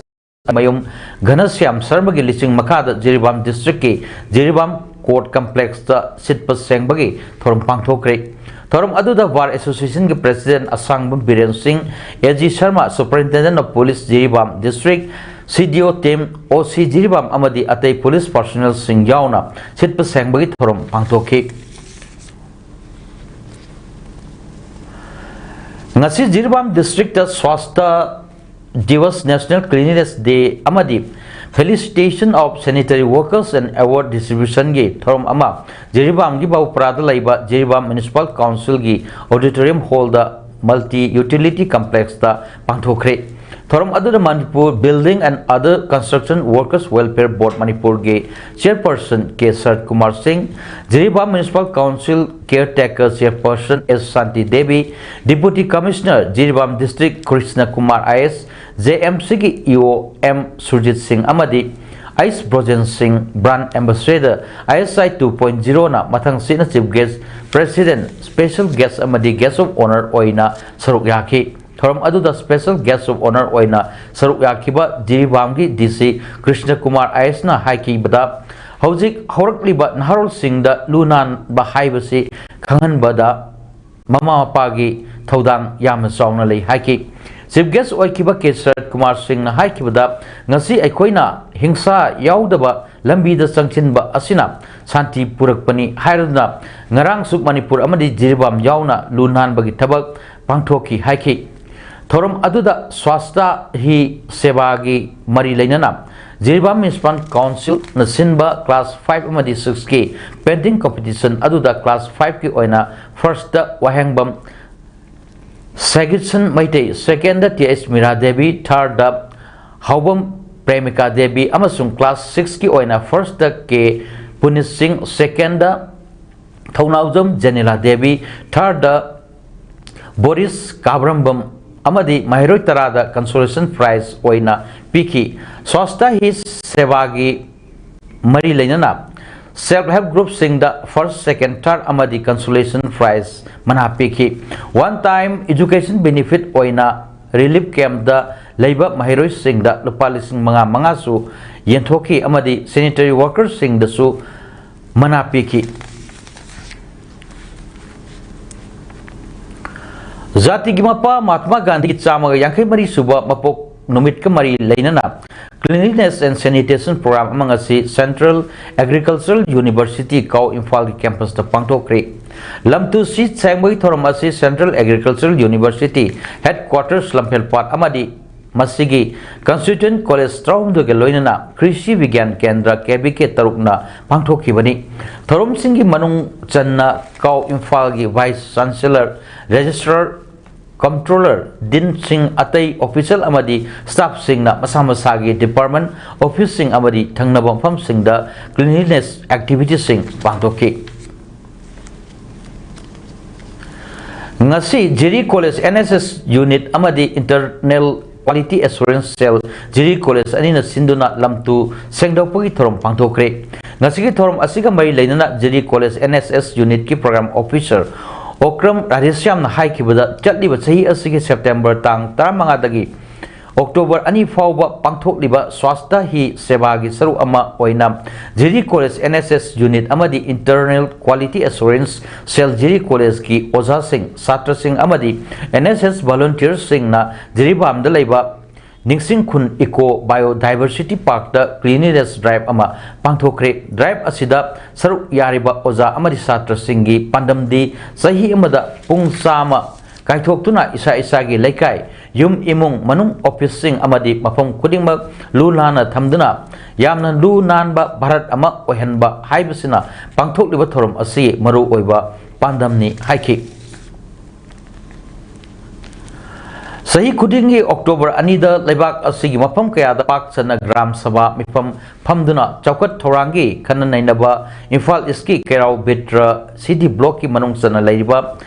ꯃꯌꯨꯝ ꯘꯅꯁ꯭ꯌꯥꯝ ꯁꯔꯃꯒꯤ ꯂꯤꯆꯤꯡ ꯃꯈꯥꯗ ꯖꯤꯔꯤꯕꯥꯝ districtꯀꯤ ꯖꯤꯔꯤꯕꯥꯝ court complexꯇ ꯁꯤꯠꯄ ꯁꯦꯡꯕꯒꯤ ꯊꯧꯔꯝ ꯄꯥꯡꯊꯣꯛꯈ꯭ꯔꯦ꯫ ꯊꯧꯔꯝ ꯑꯗꯨꯗ Bar Associationꯒꯤ President ꯑꯁꯥꯡꯕꯝ ꯕꯤꯔꯦꯟ ꯁꯤꯡ, A G Sharma, Superintendent of Police Jiribam district, C D O team, O C Jiribam ꯑꯃꯗꯤ ꯑꯇꯩ police personnelꯁꯤꯡ ꯌꯥꯎꯅ ꯁꯤꯠꯄ ꯁꯦꯡꯕꯒꯤ ꯊꯧꯔꯝ ꯄꯥꯡꯊꯣꯛꯈꯤ꯫ ꯉꯁꯤ Jiribam districtꯇ Swasthya ꯗꯤꯋꯁ, National Cleanliness Day ꯑꯃꯗꯤ Felicitation of Sanitary Workers and Award distributionꯒꯤ ꯊꯧꯔꯝ ꯑꯃ ꯖꯤꯔꯤꯕꯥꯝꯒꯤ ꯕꯥꯕꯨꯄꯔꯥꯗ ꯂꯩꯕ Jiribam Municipal Councilꯒꯤ auditorium hallꯗ Multi Utility Complexꯇ ꯄꯥꯡꯊꯣꯛꯈ꯭ꯔꯦ꯫ ꯊꯧꯔꯝ ꯑꯗꯨꯗ Manipur Building and Other Construction Workers Welfare Board ꯃꯅꯤꯄꯨꯔꯒꯤ Chairperson K ꯁꯔꯠ ꯀꯨꯃꯥꯔ ꯁꯤꯡ, Jiribam Municipal Council Caretaker Chairperson S Shanti Devi, Deputy Commissioner Jiribam District Krishna Kumar I A S, J M Cꯒꯤ E O M Surjit ꯁꯤꯡ ꯑꯃꯗꯤ ꯑꯩꯁ ꯕ꯭ꯔꯣꯖꯦꯟ ꯁꯤꯡ, Brand Ambassador I S I two point zeroꯅ ꯃꯊꯪꯁꯤꯠꯅ Chief Guest, President, Special Guest ꯑꯃꯗꯤ Guest of Honour ꯑꯣꯏꯅ ꯁꯔꯨꯛ ꯌꯥꯈꯤ꯫ ꯊꯧꯔꯝ ꯑꯗꯨꯗ Special Guest of Honour ꯑꯣꯏꯅ ꯁꯔꯨꯛ ꯌꯥꯈꯤꯕ ꯖꯤꯔꯤꯕꯥꯝꯒꯤ D C Krishna Kumar I A Sꯅ ꯍꯥꯏꯈꯤꯕꯗ, ꯍꯧꯖꯤꯛ ꯍꯧꯔꯛꯂꯤꯕ ꯅꯍꯥꯔꯣꯜꯁꯤꯡꯗ ꯂꯨ ꯅꯥꯟꯕ ꯍꯥꯏꯕꯁꯤ ꯈꯪꯍꯟꯕꯗ ꯃꯃꯥ ꯃꯄꯥꯒꯤ ꯊꯧꯗꯥꯡ ꯌꯥꯝꯅ ꯆꯥꯎꯅ ꯂꯩ ꯍꯥꯏꯈꯤ꯫ Chief Guest ꯑꯣꯏꯈꯤꯕ ꯀꯦ ꯁꯔꯠ ꯀꯨꯃꯥꯔ ꯁꯤꯡꯅ ꯍꯥꯏꯈꯤꯕꯗ, ꯉꯁꯤ ꯑꯩꯈꯣꯏꯅ ꯍꯤꯡꯁꯥ ꯌꯥꯎꯗꯕ ꯂꯝꯕꯤꯗ ꯆꯪꯁꯤꯟꯕ ꯑꯁꯤꯅ ꯁꯥꯟꯇꯤ ꯄꯨꯔꯛꯄꯅꯤ ꯍꯥꯏꯔꯗꯨꯅ, ꯉꯔꯥꯡꯁꯨ ꯃꯅꯤꯄꯨꯔ ꯑꯃꯗꯤ ꯖꯤꯔꯤꯕꯥꯝ ꯌꯥꯎꯅ ꯂꯨ ꯅꯥꯟꯕꯒꯤ ꯊꯕꯛ ꯄꯥꯡꯊꯣꯛꯈꯤ ꯍꯥꯏꯈꯤ꯫ ꯊꯧꯔꯝ ꯑꯗꯨꯗ ꯁ꯭ꯋꯥꯁꯇ ꯍꯤ ꯁꯦꯕꯥꯒꯤ ꯃꯔꯤ ꯂꯩꯅꯅ ꯖꯤꯔꯤꯕꯥꯝ ꯃ꯭ꯌꯨꯅꯤꯁꯤꯄꯥꯜ ꯀꯥꯎꯟꯁꯤꯜꯅ ꯁꯤꯟꯕ ꯀ꯭ꯂꯥꯁ ꯐꯥꯏꯚ ꯑꯃꯗꯤ ꯁꯤꯛꯁꯀꯤ ꯄꯦꯟꯇꯤꯡ ꯀꯝꯄꯤꯇꯤꯁꯟ ꯑꯗꯨꯗ ꯀ꯭ꯂꯥꯁ ꯐꯥꯏꯚꯀꯤ ꯑꯣꯏꯅ ꯐꯥꯔꯁꯇ ꯋꯥꯍꯦꯡꯕꯝ Segitson Meitei, second T H Mira Devi, third Haobam Premika Devi ꯑꯃꯁꯨꯡ ꯀ꯭ꯂꯥꯁ ꯁꯤꯛꯁꯀꯤ ꯑꯣꯏꯅ first K Punit Singh, second Thounaojam Jenila Devi, third Boris Kabrambam ꯑꯃꯗꯤ ꯃꯍꯩꯔꯣꯏ ꯇꯔꯥꯗ ꯀꯟꯁꯣꯂꯦꯁꯟ ꯄ꯭ꯔꯥꯏꯖ ꯑꯣꯏꯅ ꯄꯤꯈꯤ꯫ ꯁ꯭ꯋꯥꯁꯇ ꯍꯤ ꯁꯦꯕꯥꯒꯤ ꯃꯔꯤ ꯂꯩꯅꯅ ꯁꯦꯜꯐ ꯍꯦꯜꯞ ꯒ꯭ꯔꯨꯞꯁꯤꯡꯗ ꯐꯥꯔꯁ, ꯁꯦꯀꯦꯟ, ꯊꯥꯔꯠ ꯑꯃꯗꯤ ꯀꯟꯁꯣꯂꯦꯁꯟ ꯄ꯭ꯔꯥꯏꯖ ꯃꯅꯥ ꯄꯤꯈꯤ꯫ ꯋꯥꯟ ꯇꯥꯏꯝ ꯑꯦꯖꯨꯀꯦꯁꯟ ꯕꯦꯅꯤꯐꯤꯠ ꯑꯣꯏꯅ ꯔꯤꯂꯤꯐ ꯀꯦꯝꯞꯇ ꯂꯩꯕ ꯃꯍꯩꯔꯣꯏꯁꯤꯡꯗ ꯂꯨꯄꯥ ꯂꯤꯁꯤꯡ ꯃꯉꯥ ꯃꯉꯥꯁꯨ ꯌꯦꯟꯊꯣꯛꯈꯤ ꯑꯃꯗꯤ ꯁꯦꯅꯤꯇꯔꯤ ꯋꯥꯔꯀꯔꯁꯤꯡꯗꯁꯨ ꯃꯅꯥ ꯄꯤꯈꯤ꯫ ꯖꯥꯇꯤꯒꯤ ꯃꯄꯥ ꯃꯍꯥꯇꯃꯥ ꯒꯥꯟꯙꯤꯒꯤ ꯆꯥꯝꯃꯒ ꯌꯥꯡꯈꯩ ꯃꯔꯤ ꯁꯨꯕ ꯃꯄꯣꯛ ꯅꯨꯃꯤꯠꯀ ꯃꯔꯤ ꯂꯩꯅꯅ Cleanliness and Sanitation Program ꯑꯃ ꯉꯁꯤ Central Agricultural University ꯀꯥꯎ ꯏꯝꯐꯥꯜꯒꯤ ꯀꯦꯝꯄꯁꯇ ꯄꯥꯡꯊꯣꯛꯈ꯭ꯔꯦ꯫ ꯂꯝꯇꯨ ꯁꯤꯠ ꯁꯦꯡꯕꯒꯤ ꯊꯧꯔꯝ ꯑꯁꯤ Central Agricultural University Headquarters ꯂꯝꯐꯦꯜꯄꯥꯠ ꯑꯃꯗꯤ ꯃꯁꯤꯒꯤ Constituent College ꯇꯔꯥꯍꯨꯝꯗꯣꯏꯒ ꯂꯣꯏꯅꯅ ꯀ꯭ꯔꯤꯁꯤ ꯕꯤꯒ꯭ꯌꯥꯟ ꯀꯦꯟꯗ꯭ꯔ ꯀꯦ ꯕꯤ ꯀꯦ ꯇꯔꯨꯛꯅ ꯄꯥꯡꯊꯣꯛꯈꯤꯕꯅꯤ꯫ ꯊꯧꯔꯝꯁꯤꯡꯒꯤ ꯃꯅꯨꯡ ꯆꯟꯅ ꯀꯥꯎ ꯏꯝꯐꯥꯜꯒꯤ Vice Chancellor, Registrar, Comptroller, Deanꯁꯤꯡ, ꯑꯇꯩ official ꯑꯃꯗꯤ staffꯁꯤꯡꯅ ꯃꯁꯥ ꯃꯁꯥꯒꯤ department, officeꯁꯤꯡ ꯑꯃꯗꯤ ꯊꯪꯅꯕ ꯃꯐꯝꯁꯤꯡꯗ cleanliness activityꯁꯤꯡ ꯄꯥꯡꯊꯣꯛꯈꯤ꯫ ꯉꯁꯤ Jiri college N S S unit ꯑꯃꯗꯤ Internal Quality Assurance Cell Jiri college ꯑꯅꯤꯅ ꯁꯤꯟꯗꯨꯅ ꯂꯝꯇꯨ ꯁꯦꯡꯗꯣꯛꯄꯒꯤ ꯊꯧꯔꯝ ꯄꯥꯡꯊꯣꯛꯈ꯭ꯔꯦ꯫ ꯉꯁꯤꯒꯤ ꯊꯧꯔꯝ ꯑꯁꯤꯒ ꯃꯔꯤ ꯂꯩꯅꯅ Jiri college N S S unitꯀꯤ program officer ꯑꯣꯀ꯭ꯔꯝ ꯔꯥꯙꯦꯁ꯭ꯌꯥꯝꯅ ꯍꯥꯏꯈꯤꯕꯗ, ꯆꯠꯂꯤꯕ ꯆꯍꯤ ꯑꯁꯤꯒꯤ ꯁꯦꯞꯇꯦꯝꯕꯔ ꯇꯥꯡ ꯇꯔꯥꯃꯉꯥꯗꯒꯤ ꯑꯣꯛꯇꯣꯕꯔ ꯑꯅꯤ ꯐꯥꯎꯕ ꯄꯥꯡꯊꯣꯛꯂꯤꯕ ꯁ꯭ꯋꯥꯁꯇ ꯍꯤ ꯁꯦꯕꯥꯒꯤ ꯁꯔꯨꯛ ꯑꯃ ꯑꯣꯏꯅ Jiri college N S S unit ꯑꯃꯗꯤ Internal Quality Assurance Cell Jiri ꯀꯣꯂꯦꯖꯀꯤ ꯑꯣꯖꯥꯁꯤꯡ, ꯁꯥꯇ꯭ꯔꯁꯤꯡ ꯑꯃꯗꯤ N S S volunteersꯁꯤꯡꯅ ꯖꯤꯔꯤꯕꯥꯝꯗ ꯂꯩꯕ ꯅꯤꯡꯁꯤꯡ ꯈꯨꯟ Eco Biodiversity Parkꯇ cleanliness drive ꯑꯃ ꯄꯥꯡꯊꯣꯛꯈ꯭ꯔꯦ꯫ Drive ꯑꯁꯤꯗ ꯁꯔꯨꯛ ꯌꯥꯔꯤꯕ ꯑꯣꯖꯥ ꯑꯃꯗꯤ ꯁꯥꯇ꯭ꯔꯁꯤꯡꯒꯤ ꯄꯥꯟꯗꯝꯗꯤ ꯆꯍꯤ ꯑꯃꯗ ꯄꯨꯡ ꯆꯥꯝꯃ ꯀꯥꯏꯊꯣꯛꯇꯨꯅ ꯏꯁꯥ ꯏꯁꯥꯒꯤ ꯂꯩꯀꯥꯏ, ꯌꯨꯝ ꯏꯃꯨꯡ ꯃꯅꯨꯡ, ꯑꯣꯐꯤꯁꯁꯤꯡ ꯑꯃꯗꯤ ꯃꯐꯝ ꯈꯨꯗꯤꯡꯃꯛ ꯂꯨ ꯅꯥꯟꯅ ꯊꯝꯗꯨꯅ ꯌꯥꯝꯅ ꯂꯨ ꯅꯥꯟꯕ ꯚꯥꯔꯠ ꯑꯃ ꯑꯣꯏꯍꯟꯕ ꯍꯥꯏꯕꯁꯤꯅ ꯄꯥꯡꯊꯣꯛꯂꯤꯕ ꯊꯧꯔꯝ ꯑꯁꯤ ꯃꯔꯨ ꯑꯣꯏꯕ ꯄꯥꯟꯗꯝꯅꯤ ꯍꯥꯏꯈꯤ꯫ ꯆꯍꯤ ꯈꯨꯗꯤꯡꯒꯤ ꯑꯣꯛꯇꯣꯕꯔ ꯑꯅꯤꯗ ꯂꯩꯕꯥꯛ ꯑꯁꯤꯒꯤ ꯃꯐꯝ ꯀꯌꯥꯗ ꯄꯥꯛ ꯁꯟꯅ ꯒ꯭ꯔꯥꯝ ꯁꯚꯥ ꯃꯤꯐꯝ ꯐꯝꯗꯨꯅ ꯆꯥꯎꯈꯠ ꯊꯧꯔꯥꯡꯒꯤ ꯈꯟꯅ ꯅꯩꯅꯕ ꯏꯝꯐꯥꯜ ꯏꯁꯀꯤ ꯀꯩꯔꯥꯎ ꯕꯤꯠꯔ ꯁꯤꯇꯤ ꯕ꯭ꯂꯣꯛꯀꯤ ꯃꯅꯨꯡ ꯆꯟꯅ ꯂꯩꯔꯤꯕ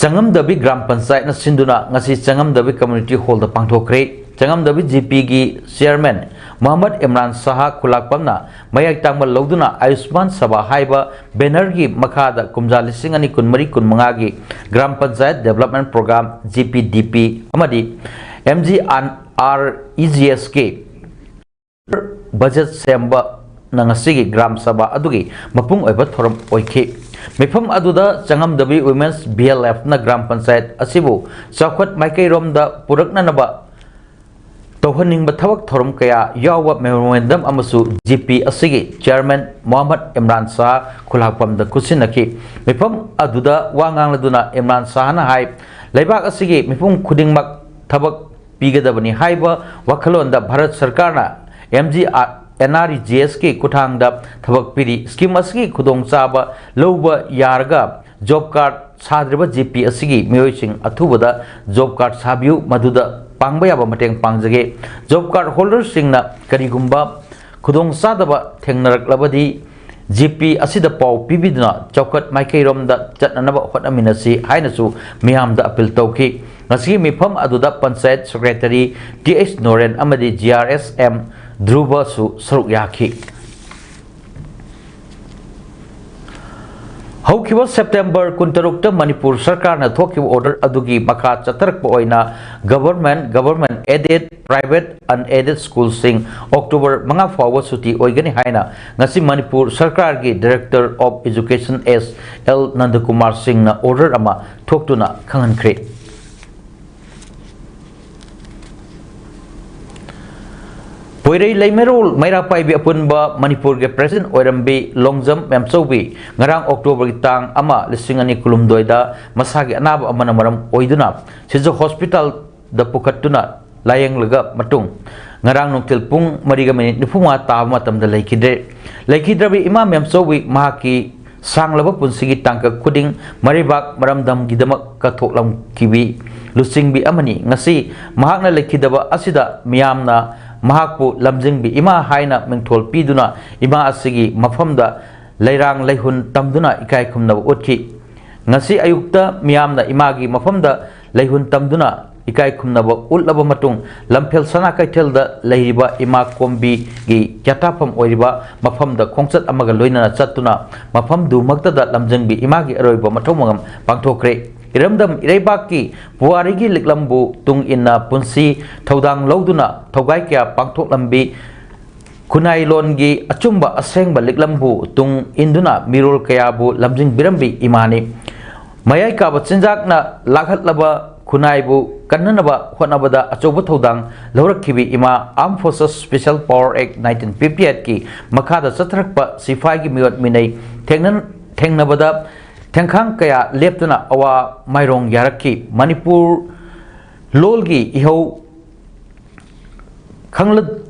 ꯆꯉꯝꯗꯕꯤ ꯒ꯭ꯔꯥꯝ ꯄꯟꯆꯥꯌꯠꯅ ꯁꯤꯟꯗꯨꯅ ꯉꯁꯤ ꯆꯉꯝꯗꯕꯤ ꯀꯝꯃ꯭ꯌꯨꯅꯤꯇꯤ ꯍꯣꯜꯗ ꯄꯥꯡꯊꯣꯛꯈ꯭ꯔꯦ꯫ ꯆꯉꯝꯗꯕꯤ ꯖꯤꯄꯤꯒꯤ ꯆꯤꯌꯔꯃꯦꯟ ꯃꯣꯍꯝꯃꯗ ꯏꯝꯔꯥꯟ ꯁꯍꯥ ꯈꯨꯂꯥꯛꯄꯝꯅ ꯃꯌꯥꯏ ꯇꯥꯡꯕ ꯂꯧꯗꯨꯅ ꯑꯌꯨꯁꯃꯥꯟ ꯁꯚꯥ ꯍꯥꯏꯕ ꯕꯦꯅꯔꯒꯤ ꯃꯈꯥꯗ ꯀꯨꯝꯖꯥ ꯂꯤꯁꯤꯡ ꯑꯅꯤ ꯀꯨꯟꯃꯔꯤ ꯀꯨꯟꯃꯉꯥꯒꯤ ꯒ꯭ꯔꯥꯝ ꯄꯟꯆꯥꯌꯠ ꯗꯦꯕꯂꯞꯃꯦꯟ ꯄ꯭ꯔꯣꯒ꯭ꯔꯥꯝ, ꯖꯤꯄꯤꯗꯤꯄꯤ, ꯑꯃꯗꯤ ꯑꯦꯝꯖꯤꯑꯥꯔ ꯏꯖꯤꯑꯦꯁꯀꯤ ꯕꯖꯦꯠ ꯁꯦꯝꯕꯅ ꯉꯁꯤꯒꯤ ꯒ꯭ꯔꯥꯝ ꯁꯚꯥ ꯑꯗꯨꯒꯤ ꯃꯄꯨꯡ ꯑꯣꯏꯕ ꯊꯧꯔꯝ ꯑꯣꯏꯈꯤ꯫ ꯃꯤꯐꯝ ꯑꯗꯨꯗ ꯆꯉꯝꯗꯕꯤ ꯋꯨꯃꯦꯟꯁ ꯕꯤꯑꯦꯜꯑꯦꯐꯅ ꯒ꯭ꯔꯥꯝ ꯄꯟꯆꯥꯌꯠ ꯑꯁꯤꯕꯨ ꯆꯥꯎꯈꯠ ꯃꯥꯏꯀꯩꯔꯣꯝꯗ ꯄꯨꯔꯛꯅꯅꯕ ꯇꯧꯍꯟꯅꯤꯡꯕ ꯊꯕꯛ ꯊꯧꯔꯝ ꯀꯌꯥ ꯌꯥꯎꯕ ꯃꯦꯃꯣꯔꯦꯟꯗꯝ ꯑꯃꯁꯨ ꯖꯤꯄꯤ ꯑꯁꯤꯒꯤ ꯆꯤꯌꯔꯃꯦꯟ ꯃꯣꯍꯝꯃꯗ ꯏꯝꯔꯥꯟ ꯁꯍꯥ ꯈꯨꯂꯥꯛꯄꯝꯗ ꯈꯨꯠꯁꯤꯟꯅꯈꯤ꯫ ꯃꯤꯐꯝ ꯑꯗꯨꯗ ꯋꯥ ꯉꯥꯡꯂꯗꯨꯅ ꯏꯝꯔꯥꯟ ꯁꯍꯥꯅ ꯍꯥꯏ, ꯂꯩꯕꯥꯛ ꯑꯁꯤꯒꯤ ꯃꯤꯄꯨꯝ ꯈꯨꯗꯤꯡꯃꯛ ꯊꯕꯛ ꯄꯤꯒꯗꯕꯅꯤ ꯍꯥꯏꯕ ꯋꯥꯈꯜꯂꯣꯟꯗ ꯚꯥꯔꯠ ꯁꯔꯀꯥꯔꯅ M G R, N R E G ꯑꯦꯁꯀꯤ ꯈꯨꯠꯊꯥꯡꯗ ꯊꯕꯛ ꯄꯤꯔꯤ꯫ ꯁ꯭ꯀꯤꯝ ꯑꯁꯤꯒꯤ ꯈꯨꯗꯣꯡꯆꯥꯕ ꯂꯧꯕ ꯌꯥꯔꯒ ꯖꯣꯕ ꯀꯥꯔꯗ ꯁꯥꯗ꯭ꯔꯤꯕ ꯖꯤꯄꯤ ꯑꯁꯤꯒꯤ ꯃꯤꯑꯣꯏꯁꯤꯡ ꯑꯊꯨꯕꯗ ꯖꯣꯕ ꯀꯥꯔꯗ ꯁꯥꯕꯤꯌꯨ, ꯃꯗꯨꯗ ꯄꯥꯡꯕ ꯌꯥꯕ ꯃꯇꯦꯡ ꯄꯥꯡꯖꯒꯦ꯫ ꯖꯣꯕ ꯀꯥꯔꯗ ꯍꯣꯜꯗꯔꯁꯤꯡꯅ ꯀꯔꯤꯒꯨꯝꯕ ꯈꯨꯗꯣꯡꯆꯥꯗꯕ ꯊꯦꯡꯅꯔꯛꯂꯕꯗꯤ ꯖꯤꯄꯤ ꯑꯁꯤꯗ ꯄꯥꯎ ꯄꯤꯕꯤꯗꯨꯅ ꯆꯥꯎꯈꯠ ꯃꯥꯏꯀꯩꯔꯣꯝꯗ ꯆꯠꯅꯅꯕ ꯍꯣꯠꯅꯃꯤꯟꯅꯁꯤ ꯍꯥꯏꯅꯁꯨ ꯃꯤꯌꯥꯝꯗ ꯑꯄꯤꯜ ꯇꯧꯈꯤ꯫ ꯉꯁꯤꯒꯤ ꯃꯤꯐꯝ ꯑꯗꯨꯗ panchayat secretary T H Noren ꯑꯃꯗꯤ ꯖꯤ ꯑꯥꯔ ꯑꯦꯁ ꯑꯦꯝ ꯙ꯭ꯔꯨꯕꯁꯨ ꯁꯔꯨꯛ ꯌꯥꯈꯤ꯫ ꯍꯧꯈꯤꯕ ꯁꯦꯞꯇꯦꯝꯕꯔ ꯀꯨꯟꯇꯔꯨꯛꯇ ꯃꯅꯤꯄꯨꯔ ꯁꯔꯀꯥꯔꯅ ꯊꯣꯛꯈꯤꯕ ꯑꯣꯔꯗꯔ ꯑꯗꯨꯒꯤ ꯃꯈꯥ ꯆꯠꯊꯔꯛꯄ ꯑꯣꯏꯅ government, government aided, private, unaided ꯁ꯭ꯀꯨꯜꯁꯤꯡ ꯑꯣꯛꯇꯣꯕꯔ ꯃꯉꯥ ꯐꯥꯎꯕ ꯁꯨꯇꯤ ꯑꯣꯏꯒꯅꯤ ꯍꯥꯏꯅ ꯉꯁꯤ ꯃꯅꯤꯄꯨꯔ ꯁꯔꯀꯥꯔꯒꯤ director of education S L Nandakumar ꯁꯤꯡꯅ ꯑꯣꯔꯗꯔ ꯑꯃ ꯊꯣꯛꯇꯨꯅ ꯈꯪꯍꯟꯈ꯭ꯔꯦ꯫ ꯀꯣꯏꯔꯩ ꯂꯩꯃꯔꯣꯜ ꯃꯩꯔꯥ ꯄꯥꯏꯕꯤ ꯑꯄꯨꯟꯕ ꯃꯅꯤꯄꯨꯔꯒꯤ ꯄ꯭ꯔꯦꯁꯤꯗꯦꯟꯠ ꯑꯣꯏꯔꯝꯕꯤ ꯂꯣꯡꯖꯝ ꯃꯦꯝꯆꯧꯕꯤ ꯉꯔꯥꯡ ꯑꯣꯛꯇꯣꯕꯔꯒꯤ ꯇꯥꯡ ꯑꯃ, ꯂꯤꯁꯤꯡ ꯑꯅꯤ ꯀꯨꯟꯍꯨꯝꯗꯣꯏꯗ ꯃꯁꯥꯒꯤ ꯑꯅꯥꯕ ꯑꯃꯅ ꯃꯔꯝ ꯑꯣꯏꯗꯨꯅ ꯁꯤꯖ ꯍꯣꯁꯄꯤꯇꯥꯜꯗ ꯄꯨꯈꯠꯇꯨꯅ ꯂꯥꯌꯦꯡꯂꯒ ꯃꯇꯨꯡ ꯉꯔꯥꯡ ꯅꯨꯡꯊꯤꯜ ꯄꯨꯡ ꯃꯔꯤꯒ ꯃꯤꯅꯤꯠ ꯅꯤꯐꯨ ꯃꯉꯥ ꯇꯥꯕ ꯃꯇꯝꯗ ꯂꯩꯈꯤꯗ꯭ꯔꯦ꯫ ꯂꯩꯈꯤꯗ꯭ꯔꯕꯤ ꯏꯃꯥ ꯃꯦꯝꯆꯧꯕꯤ ꯃꯍꯥꯛꯀꯤ ꯁꯥꯡꯂꯕ ꯄꯨꯟꯁꯤꯒꯤ ꯇꯥꯡꯀꯛ ꯈꯨꯗꯤꯡ ꯃꯔꯩꯕꯥꯛ ꯃꯔꯝꯗꯝꯒꯤꯗꯃꯛ ꯀꯠꯊꯣꯛꯂꯝꯈꯤꯕꯤ ꯂꯨꯆꯤꯡꯕꯤ ꯑꯃꯅꯤ꯫ ꯉꯁꯤ ꯃꯍꯥꯛꯅ ꯂꯩꯈꯤꯗꯕ ꯑꯁꯤꯗ ꯃꯤꯌꯥꯝꯅ ꯃꯍꯥꯛꯄꯨ ꯂꯝꯖꯤꯡꯕꯤ ꯏꯃꯥ ꯍꯥꯏꯅ ꯃꯤꯡꯊꯣꯜ ꯄꯤꯗꯨꯅ ꯏꯃꯥ ꯑꯁꯤꯒꯤ ꯃꯐꯝꯗ ꯂꯩꯔꯥꯡ ꯂꯩꯍꯨꯟ ꯇꯝꯗꯨꯅ ꯏꯀꯥꯏ ꯈꯨꯝꯅꯕ ꯎꯠꯈꯤ꯫ ꯉꯁꯤ ꯑꯌꯨꯛꯇ ꯃꯤꯌꯥꯝꯅ ꯏꯃꯥꯒꯤ ꯃꯐꯝꯗ ꯂꯩꯍꯨꯟ ꯇꯝꯗꯨꯅ ꯏꯀꯥꯏ ꯈꯨꯝꯅꯕ ꯎꯠꯂꯕ ꯃꯇꯨꯡ, ꯂꯝꯐꯦꯜ ꯁꯅꯥ ꯀꯩꯊꯦꯜꯗ ꯂꯩꯔꯤꯕ ꯏꯃꯥ ꯀꯣꯝꯕꯤꯒꯤ ꯌꯥꯇꯥꯐꯝ ꯑꯣꯏꯔꯤꯕ ꯃꯐꯝꯗ ꯈꯣꯡꯆꯠ ꯑꯃꯒ ꯂꯣꯏꯅꯅ ꯆꯠꯇꯨꯅ ꯃꯐꯝꯗꯨꯃꯛꯇꯗ ꯂꯝꯖꯤꯡꯕꯤ ꯏꯃꯥꯒꯤ ꯑꯔꯣꯏꯕ ꯃꯊꯧ ꯃꯉꯝ ꯄꯥꯡꯊꯣꯛꯈ꯭ꯔꯦ꯫ ꯏꯔꯝꯗꯝ ꯏꯔꯩꯕꯥꯛꯀꯤ ꯄꯨꯋꯥꯔꯤꯒꯤ ꯂꯤꯛꯂꯝꯕꯨ ꯇꯨꯡ ꯏꯟꯅ ꯄꯨꯟꯁꯤ ꯊꯧꯗꯥꯡ ꯂꯧꯗꯨꯅ ꯊꯧꯒꯥꯏ ꯀꯌꯥ ꯄꯥꯡꯊꯣꯛꯂꯝꯕꯤ ꯈꯨꯟꯅꯥꯏꯂꯣꯟꯒꯤ ꯑꯆꯨꯝꯕ ꯑꯁꯦꯡꯕ ꯂꯤꯛꯂꯝꯕꯨ ꯇꯨꯡ ꯏꯟꯗꯨꯅ ꯃꯤꯔꯣꯜ ꯀꯌꯥꯕꯨ ꯂꯝꯖꯤꯡꯕꯤꯔꯝꯕꯤ ꯏꯃꯥꯅꯤ꯫ ꯃꯌꯥꯏ ꯀꯥꯕ ꯆꯤꯟꯖꯥꯛꯅ ꯂꯥꯛꯍꯠꯂꯕ ꯈꯨꯟꯅꯥꯏꯕꯨ ꯀꯟꯅꯅꯕ ꯍꯣꯠꯅꯕꯗ ꯑꯆꯧꯕ ꯊꯧꯗꯥꯡ ꯂꯧꯔꯛꯈꯤꯕꯤ ꯏꯃꯥ, Armed Forces Special Power Act nineteen fifty eightꯀꯤ ꯃꯈꯥꯗ ꯆꯠꯊꯔꯛꯄ ꯁꯤꯐꯥꯏꯒꯤ ꯃꯤꯑꯣꯠ ꯃꯤꯅꯩ ꯊꯦꯡꯅ-, ꯊꯦꯡꯅꯕꯗ ꯊꯦꯡꯈꯥꯡ ꯀꯌꯥ ꯂꯦꯞꯇꯨꯅ ꯑꯋꯥ ꯃꯥꯏꯔꯣꯡ ꯌꯥꯔꯛꯈꯤ꯫ ꯃꯅꯤꯄꯨꯔ ꯂꯣꯜꯒꯤ ꯏꯍꯧ ꯈꯪꯂ-,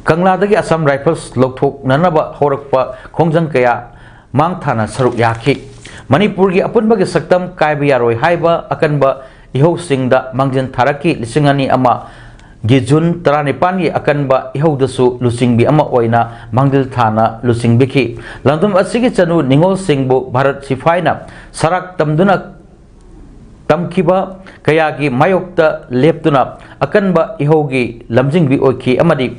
ꯀꯪꯂꯥꯗꯒꯤ ꯑꯁꯥꯝ ꯔꯥꯏꯐꯜꯁ ꯂꯧꯊꯣꯛꯅꯅꯕ ꯍꯧꯔꯛꯄ ꯈꯣꯡꯖꯪ ꯀꯌꯥ ꯃꯥꯡ ꯊꯥꯅ ꯁꯔꯨꯛ ꯌꯥꯈꯤ꯫ ꯃꯅꯤꯄꯨꯔꯒꯤ ꯑꯄꯨꯟꯕꯒꯤ ꯁꯛꯇꯝ ꯀꯥꯏꯕ ꯌꯥꯔꯣꯏ ꯍꯥꯏꯕ ꯑꯀꯟꯕ ꯏꯍꯧꯁꯤꯡꯗ ꯃꯥꯡꯖꯤꯜ ꯊꯥꯔꯛꯈꯤ꯫ ꯂꯤꯁꯤꯡ ꯑꯅꯤ ꯑꯃꯒꯤ ꯖꯨꯟ ꯇꯔꯥꯅꯤꯄꯥꯟꯒꯤ ꯑꯀꯟꯕ ꯏꯍꯧꯗꯁꯨ ꯂꯨꯆꯤꯡꯕꯤ ꯑꯃ ꯑꯣꯏꯅ ꯃꯥꯡꯖꯤꯜ ꯊꯥꯅ ꯂꯨꯆꯤꯡꯕꯤꯈꯤ꯫ ꯂꯝꯗꯝ ꯑꯁꯤꯒꯤ ꯆꯅꯨ ꯅꯤꯉꯣꯜꯁꯤꯡꯕꯨ ꯚꯥꯔꯠ ꯁꯤꯐꯥꯏꯅ ꯁꯔꯥꯛ ꯇꯝꯗꯨꯅ ꯇꯝꯈꯤꯕ ꯀꯌꯥꯒꯤ ꯃꯥꯌꯣꯛꯇ ꯂꯦꯞꯇꯨꯅ ꯑꯀꯟꯕ ꯏꯍꯧꯒꯤ ꯂꯝꯖꯤꯡꯕꯤ ꯑꯣꯏꯈꯤ ꯑꯃꯗꯤ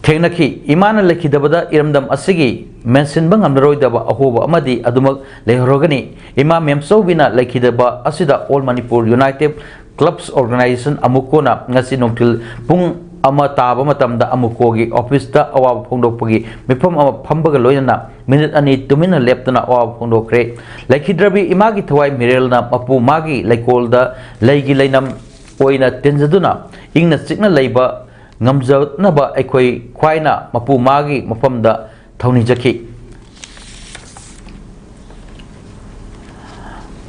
ꯊꯦꯡꯅꯈꯤ꯫ ꯏꯃꯥꯅ ꯂꯩꯈꯤꯗꯕꯗ ꯏꯔꯝꯗꯝ ꯑꯁꯤꯒꯤ ꯃꯦꯟꯁꯤꯟꯕ ꯉꯝꯂꯔꯣꯏꯗꯕ ꯑꯍꯣꯕ ꯑꯃꯗꯤ ꯑꯗꯨꯃꯛ ꯂꯩꯍꯧꯔꯒꯅꯤ꯫ ꯏꯃꯥ ꯃꯦꯝꯆꯧꯕꯤꯅ ꯂꯩꯈꯤꯗꯕ ꯑꯁꯤꯗ All Manipur United Clubs Organization, ꯑꯃꯨꯀꯣꯅ ꯉꯁꯤ ꯅꯨꯡꯊꯤꯜ ꯄꯨꯡ ꯑꯃ ꯇꯥꯕ ꯃꯇꯝꯗ ꯑꯃꯨꯀꯣꯒꯤ ꯑꯣꯐꯤꯁꯇ ꯑꯋꯥꯕ ꯐꯣꯡꯗꯣꯛꯄꯒꯤ ꯃꯤꯐꯝ ꯑꯃ ꯐꯝꯕꯒ ꯂꯣꯏꯅꯅ ꯃꯤꯅꯤꯠ ꯑꯅꯤ ꯇꯨꯃꯤꯟꯅ ꯂꯦꯞꯇꯨꯅ ꯑꯋꯥꯕ ꯐꯣꯡꯗꯣꯛꯈ꯭ꯔꯦ꯫ ꯂꯩꯈꯤꯗ꯭ꯔꯕꯤ ꯏꯃꯥꯒꯤ ꯊꯋꯥꯏ ꯃꯤꯔꯦꯜꯅ ꯃꯄꯨ ꯃꯥꯒꯤ ꯂꯩꯀꯣꯜꯗ ꯂꯩꯒꯤ ꯂꯩꯅꯝ ꯑꯣꯏꯅ ꯇꯤꯟꯖꯗꯨꯅ ꯏꯪꯅ ꯆꯤꯛꯅ ꯂꯩꯕ ꯉꯝꯖꯅꯕ ꯑꯩꯈꯣꯏ ꯈ꯭ꯋꯥꯏꯅ ꯃꯄꯨ ꯃꯥꯒꯤ ꯃꯐꯝꯗ ꯊꯧꯅꯤꯖꯈꯤ꯫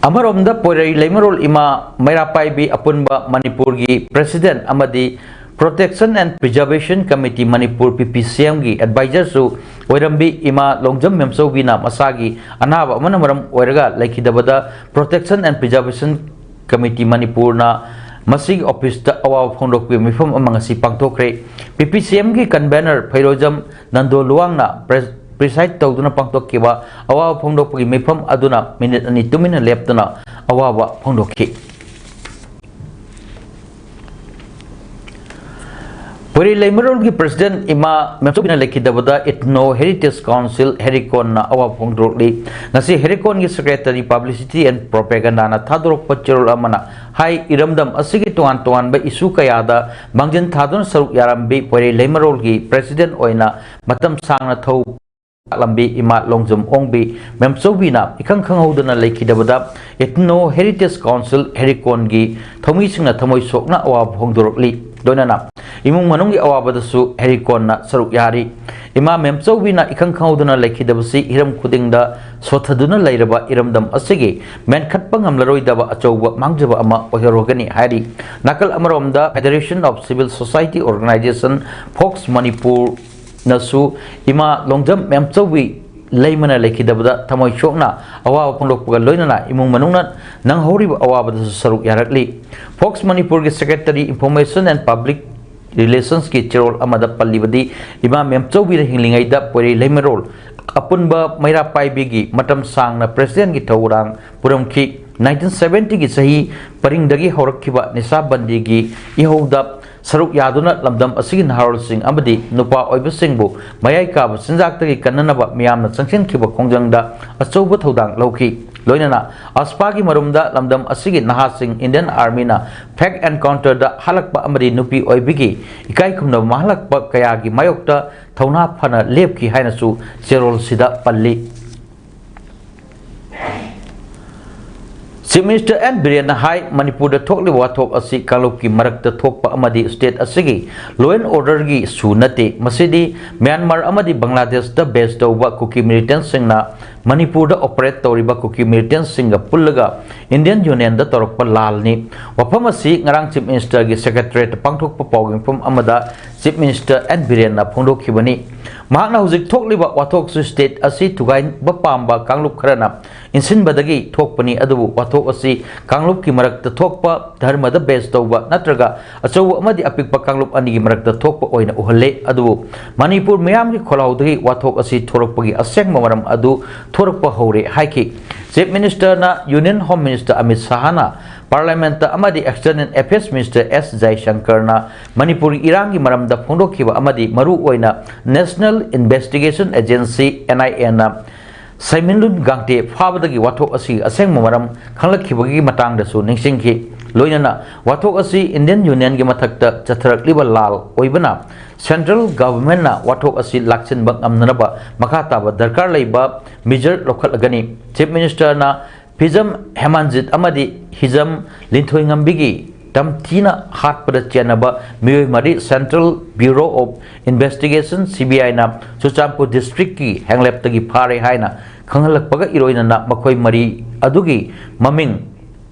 ꯑꯃꯔꯣꯝꯗ ꯄꯣꯏꯔꯩ ꯂꯩꯃꯔꯣꯜ ꯏꯃꯥ ꯃꯩꯔꯥ ꯄꯥꯏꯕꯤ ꯑꯄꯨꯟꯕ ꯃꯅꯤꯄꯨꯔꯒꯤ President ꯑꯃꯗꯤ Protection and Preservation Committee Manipur, P P C M ꯒꯤ advisorꯁꯨ ꯑꯣꯏꯔꯝꯕꯤ ꯏꯃꯥ ꯂꯣꯡꯖꯝ ꯃꯦꯝꯆꯧꯕꯤꯅ ꯃꯁꯥꯒꯤ ꯑꯅꯥꯕ ꯑꯃꯅ ꯃꯔꯝ ꯑꯣꯏꯔꯒ ꯂꯩꯈꯤꯗꯕꯗ Protection and Preservation Committee ꯃꯅꯤꯄꯨꯔꯅ ꯃꯁꯤꯒꯤ officeꯇ ꯑꯋꯥꯕ ꯐꯣꯡꯗꯣꯛꯄꯒꯤ ꯃꯤꯐꯝ ꯑꯃ ꯉꯁꯤ ꯄꯥꯡꯊꯣꯛꯈ꯭ꯔꯦ꯫ P P C M ꯒꯤ convener ꯐꯩꯔꯣꯖꯝ ꯅꯟꯗꯣ ꯂꯨꯋꯥꯡꯅ pres-, preside ꯇꯧꯗꯨꯅ ꯄꯥꯡꯊꯣꯛꯈꯤꯕ ꯑꯋꯥꯕ ꯐꯣꯡꯗꯣꯛꯄꯒꯤ ꯃꯤꯐꯝ ꯑꯗꯨꯅ minute ꯑꯅꯤ ꯇꯨꯃꯤꯟꯅ ꯂꯦꯞꯇꯨꯅ ꯑꯋꯥꯕ ꯐꯣꯡꯗꯣꯛꯈꯤ꯫ ꯄꯣꯏꯔꯩ ꯂꯩꯃꯔꯣꯜꯒꯤ President ꯏꯃꯥ ꯃꯦꯝꯆꯧꯕꯤꯅ ꯂꯩꯈꯤꯗꯕꯗ Ethno Heritage Council, ꯍꯦꯔꯤꯀꯣꯟꯅ ꯑꯋꯥꯕ ꯐꯣꯡꯗꯣꯔꯛꯂꯤ꯫ ꯉꯁꯤ ꯍꯦꯔꯤꯀꯣꯟꯒꯤ Secretary Publicity and Propagandaꯅ ꯊꯥꯗꯣꯔꯛꯄ ꯆꯦꯔꯣꯜ ꯑꯃꯅ ꯍꯥꯏ, ꯏꯔꯝꯗꯝ ꯑꯁꯤꯒꯤ ꯇꯣꯉꯥꯟ ꯇꯣꯉꯥꯟꯕ issue ꯀꯌꯥꯗ ꯃꯥꯡꯖꯤꯟ ꯊꯥꯗꯨꯅ ꯁꯔꯨꯛ ꯌꯥꯔꯝꯕꯤ ꯄꯣꯏꯔꯩ ꯂꯩꯃꯔꯣꯜꯒꯤ President ꯑꯣꯏꯅ ꯃꯇꯝ ꯁꯥꯡꯅ ꯊꯧ ꯂꯥꯛꯂꯝꯕꯤ ꯏꯃꯥ ꯂꯣꯡꯖꯝ ꯑꯣꯡꯕꯤ ꯃꯦꯝꯆꯧꯕꯤꯅ ꯏꯈꯪ ꯈꯪꯍꯧꯗꯅ ꯂꯩꯈꯤꯗꯕꯗ Ethno Heritage Council, ꯍꯦꯔꯤꯀꯣꯟꯒꯤ ꯊꯧꯃꯤꯁꯤꯡꯅ ꯊꯃꯣꯏ ꯁꯣꯛꯅ ꯑꯋꯥꯕ ꯐꯣꯡꯗꯣꯔꯛꯂꯤ꯫ ꯂꯣꯏꯅꯅ ꯏꯃꯨꯡ ꯃꯅꯨꯡꯒꯤ ꯑꯋꯥꯕꯗꯁꯨ ꯍꯦꯔꯤꯀꯣꯟꯅ ꯁꯔꯨꯛ ꯌꯥꯔꯤ꯫ ꯏꯃꯥ ꯃꯦꯝꯆꯧꯕꯤꯅ ꯏꯈꯪ ꯈꯪꯍꯧꯗꯅ ꯂꯩꯈꯤꯗꯕꯁꯤ ꯍꯤꯔꯝ ꯈꯨꯗꯤꯡꯗ ꯁꯣꯠꯊꯗꯨꯅ ꯂꯩꯔꯕ ꯏꯔꯝꯗꯝ ꯑꯁꯤꯒꯤ ꯃꯦꯟꯈꯠꯄ ꯉꯝꯂꯔꯣꯏꯗꯕ ꯑꯆꯧꯕ ꯃꯥꯡꯖꯕ ꯑꯃ ꯑꯣꯏꯍꯧꯔꯒꯅꯤ ꯍꯥꯏꯔꯤ꯫ ꯅꯥꯀꯜ ꯑꯃꯔꯣꯝꯗ Federation of Civil Society Organization, fox Manipur ꯅꯁꯨ ꯏꯃꯥ ꯂꯣꯡꯖꯝ ꯃꯦꯝꯆꯧꯕꯤ ꯂꯩꯃꯅ ꯂꯩꯈꯤꯗꯕꯗ ꯊꯃꯣꯏ ꯁꯣꯛꯅ ꯑꯋꯥꯕ ꯐꯣꯡꯗꯣꯛꯄꯒ ꯂꯣꯏꯅꯅ ꯏꯃꯨꯡ ꯃꯅꯨꯡꯅ ꯅꯪꯍꯧꯔꯤꯕ ꯑꯋꯥꯕꯗꯁꯨ ꯁꯔꯨꯛ ꯌꯥꯔꯛꯂꯤ꯫ ꯐꯣꯛꯁ ꯃꯅꯤꯄꯨꯔꯒꯤ Secretary Information and Public Relationsꯀꯤ ꯆꯦꯔꯣꯜ ꯑꯃꯗ ꯄꯜꯂꯤꯕꯗꯤ, ꯏꯃꯥ ꯃꯦꯝꯆꯧꯕꯤꯅ ꯍꯤꯡꯂꯤꯉꯩꯗ ꯄꯣꯏꯔꯩ ꯂꯩꯃꯔꯣꯜ ꯑꯄꯨꯟꯕ ꯃꯩꯔꯥ ꯄꯥꯏꯕꯤꯒꯤ ꯃꯇꯝ ꯁꯥꯡꯅ Presidentꯀꯤ ꯊꯧꯗꯥꯡ ꯄꯨꯔꯝꯈꯤ꯫ Nineteen seventyꯒꯤ ꯆꯍꯤ ꯄꯔꯤꯡꯗꯒꯤ ꯍꯧꯔꯛꯈꯤꯕ ꯅꯤꯁꯥꯕꯟꯗꯤꯒꯤ ꯏꯍꯧꯗ ꯁꯔꯨꯛ ꯌꯥꯗꯨꯅ ꯂꯝꯗꯝ ꯑꯁꯤꯒꯤ ꯅꯍꯥꯔꯣꯜꯁꯤꯡ ꯑꯃꯗꯤ ꯅꯨꯄꯥ ꯑꯣꯏꯕꯁꯤꯡꯕꯨ ꯃꯌꯥꯏ ꯀꯥꯕ ꯆꯤꯟꯖꯥꯛꯇꯒꯤ ꯀꯟꯅꯅꯕ ꯃꯤꯌꯥꯝꯅ ꯆꯪꯁꯤꯟꯈꯤꯕ ꯈꯣꯡꯖꯪꯗ ꯑꯆꯧꯕ ꯊꯧꯗꯥꯡ ꯂꯧꯈꯤ꯫ ꯂꯣꯏꯅꯅ ꯑꯁꯄꯥꯒꯤ ꯃꯔꯨꯝꯗ ꯂꯝꯗꯝ ꯑꯁꯤꯒꯤ ꯅꯍꯥꯁꯤꯡ Indian Armyꯅ fake encounterꯗ ꯍꯥꯠꯂꯛꯄ ꯑꯃꯗꯤ ꯅꯨꯄꯤ ꯑꯣꯏꯕꯤꯒꯤ ꯏꯀꯥꯏ ꯈꯨꯝꯅꯕ ꯃꯥꯡꯍꯜꯂꯛꯄ ꯀꯌꯥꯒꯤ ꯃꯥꯌꯣꯛꯇ ꯊꯧꯅꯥ ꯐꯅ ꯂꯦꯞꯈꯤ ꯍꯥꯏꯅꯁꯨ ꯆꯦꯔꯣꯜꯁꯤꯗ ꯄꯜꯂꯤ꯫ ꯆꯤꯐ ꯃꯤꯅꯤꯁꯇꯔ ꯑꯦꯟ ꯕꯤꯔꯦꯟꯅ ꯍꯥꯏ, ꯃꯅꯤꯄꯨꯔꯗ ꯊꯣꯛꯂꯤꯕ ꯋꯥꯊꯣꯛ ꯑꯁꯤ ꯀꯥꯡꯂꯨꯞꯀꯤ ꯃꯔꯛꯇ ꯊꯣꯛꯄ ꯑꯃꯗꯤ ꯁ꯭ꯇꯦꯠ ꯑꯁꯤꯒꯤ law and orderꯒꯤ issue ꯅꯠꯇꯦ꯫ ꯃꯁꯤꯗꯤ ꯃ꯭ꯌꯥꯟꯃꯥꯔ ꯑꯃꯗꯤ ꯕꯪꯒ꯭ꯂꯥꯗꯦꯁꯇ base ꯇꯧꯕ ꯀꯨꯀꯤ militantꯁꯤꯡꯅ ꯃꯅꯤꯄꯨꯔꯗ operate ꯇꯧꯔꯤꯕ ꯀꯨꯀꯤ militantꯁꯤꯡꯒ ꯄꯨꯜꯂꯒ Indian Unionꯗ ꯇꯧꯔꯛꯄ ꯂꯥꯜꯅꯤ꯫ ꯋꯥꯐꯝ ꯑꯁꯤ ꯉꯔꯥꯡ ꯆꯤꯐ ꯃꯤꯅꯤꯁꯇꯔꯒꯤ secretariatꯇ ꯄꯥꯡꯊꯣꯛꯄ ꯄꯥꯎꯒꯤ ꯃꯤꯐꯝ ꯑꯃꯗ ꯆꯤꯐ ꯃꯤꯅꯤꯁꯇꯔ ꯑꯦꯟ ꯕꯤꯔꯦꯟꯅ ꯐꯣꯡꯗꯣꯛꯈꯤꯕꯅꯤ꯫ ꯃꯍꯥꯛꯅ ꯍꯧꯖꯤꯛ ꯊꯣꯛꯂꯤꯕ ꯋꯥꯊꯣꯛꯁꯨ ꯁ꯭ꯇꯦꯠ ꯑꯁꯤ ꯊꯨꯒꯥꯏꯕ ꯄꯥꯝꯕ ꯀꯥꯡꯂꯨꯞ ꯈꯔꯅ ꯏꯟꯁꯤꯟꯕꯗꯒꯤ ꯊꯣꯛꯄꯅꯤ, ꯑꯗꯨꯕꯨ ꯋꯥꯊꯣꯛ ꯑꯁꯤ ꯀꯥꯡꯂꯨꯞꯀꯤ ꯃꯔꯛꯇ ꯊꯣꯛꯄ, ꯙꯔꯃꯗ base ꯇꯧꯕ ꯅꯠꯇ꯭ꯔꯒ ꯑꯆꯧꯕ ꯑꯃꯗꯤ ꯑꯄꯤꯛꯄ ꯀꯥꯡꯂꯨꯞ ꯑꯅꯤꯒꯤ ꯃꯔꯛꯇ ꯊꯣꯛꯄ ꯑꯣꯏꯅ ꯎꯍꯜꯂꯦ꯫ ꯑꯗꯨꯕꯨ ꯃꯅꯤꯄꯨꯔ ꯃꯤꯌꯥꯝꯒꯤ ꯈꯣꯜꯂꯥꯎꯗꯒꯤ ꯋꯥꯊꯣꯛ ꯑꯁꯤ ꯊꯣꯔꯛꯄꯒꯤ ꯑꯁꯦꯡꯕ ꯃꯔꯝ ꯑꯗꯨ ꯊꯣꯔꯛꯄ ꯍꯧꯔꯦ ꯍꯥꯏꯈꯤ꯫ ꯆꯤꯐ ꯃꯤꯅꯤꯁꯇꯔꯅ Union Home Minister ꯑꯃꯤꯠ ꯁꯥꯍꯅ, Parliamentꯇ ꯑꯃꯗꯤ External Affairs Minister ꯑꯦꯁ ꯖꯌꯁꯪꯀꯔꯅ ꯃꯅꯤꯄꯨꯔꯒꯤ ꯏꯔꯥꯡꯒꯤ ꯃꯔꯝꯗ ꯐꯣꯡꯗꯣꯛꯈꯤꯕ ꯑꯃꯗꯤ ꯃꯔꯨ ꯑꯣꯏꯅ National Investigation Agency, NIAꯅ ꯁꯩꯃꯤꯟꯂꯨꯟ ꯒꯥꯡꯇꯦ ꯐꯥꯕꯗꯒꯤ ꯋꯥꯊꯣꯛ ꯑꯁꯤꯒꯤ ꯑꯁꯦꯡꯕ ꯃꯔꯝ ꯈꯪꯂꯛꯈꯤꯕꯒꯤ ꯃꯇꯥꯡꯗꯁꯨ ꯅꯤꯡꯁꯤꯡꯈꯤ꯫ ꯂꯣꯏꯅꯅ ꯋꯥꯊꯣꯛ ꯑꯁꯤ Indian Unionꯒꯤ ꯃꯊꯛꯇ ꯆꯠꯊꯔꯛꯂꯤꯕ ꯂꯥꯜ ꯑꯣꯏꯕꯅ central governmentꯅ ꯋꯥꯊꯣꯛ ꯑꯁꯤ ꯂꯥꯛꯁꯤꯟꯕ ꯉꯝꯅꯅꯕ ꯃꯈꯥ ꯇꯥꯕ ꯗꯔꯀꯥꯔ ꯂꯩꯕ measure ꯂꯧꯈꯠꯂꯒꯅꯤ꯫ ꯆꯤꯐ ꯃꯤꯅꯤꯁꯇꯔꯅ ꯐꯤꯖꯝ ꯍꯦꯃꯥꯟꯖꯤꯠ ꯑꯃꯗꯤ ꯍꯤꯖꯝ ꯂꯤꯟꯊꯣꯏꯉꯝꯕꯤꯒꯤ ꯇꯝꯊꯤꯅ ꯍꯥꯠꯄꯗ ꯆꯦꯟꯅꯕ ꯃꯤꯑꯣꯏ ꯃꯔꯤ Central Bureau of Investigation, CBIꯅ Churachandpur districtꯀꯤ ꯍꯦꯡꯂꯦꯞꯇꯒꯤ ꯐꯥꯔꯦ ꯍꯥꯏꯅ ꯈꯪꯍꯜꯂꯛꯄꯒ ꯏꯔꯣꯏꯅꯅ ꯃꯈꯣꯏ ꯃꯔꯤ ꯑꯗꯨꯒꯤ ꯃꯃꯤꯡ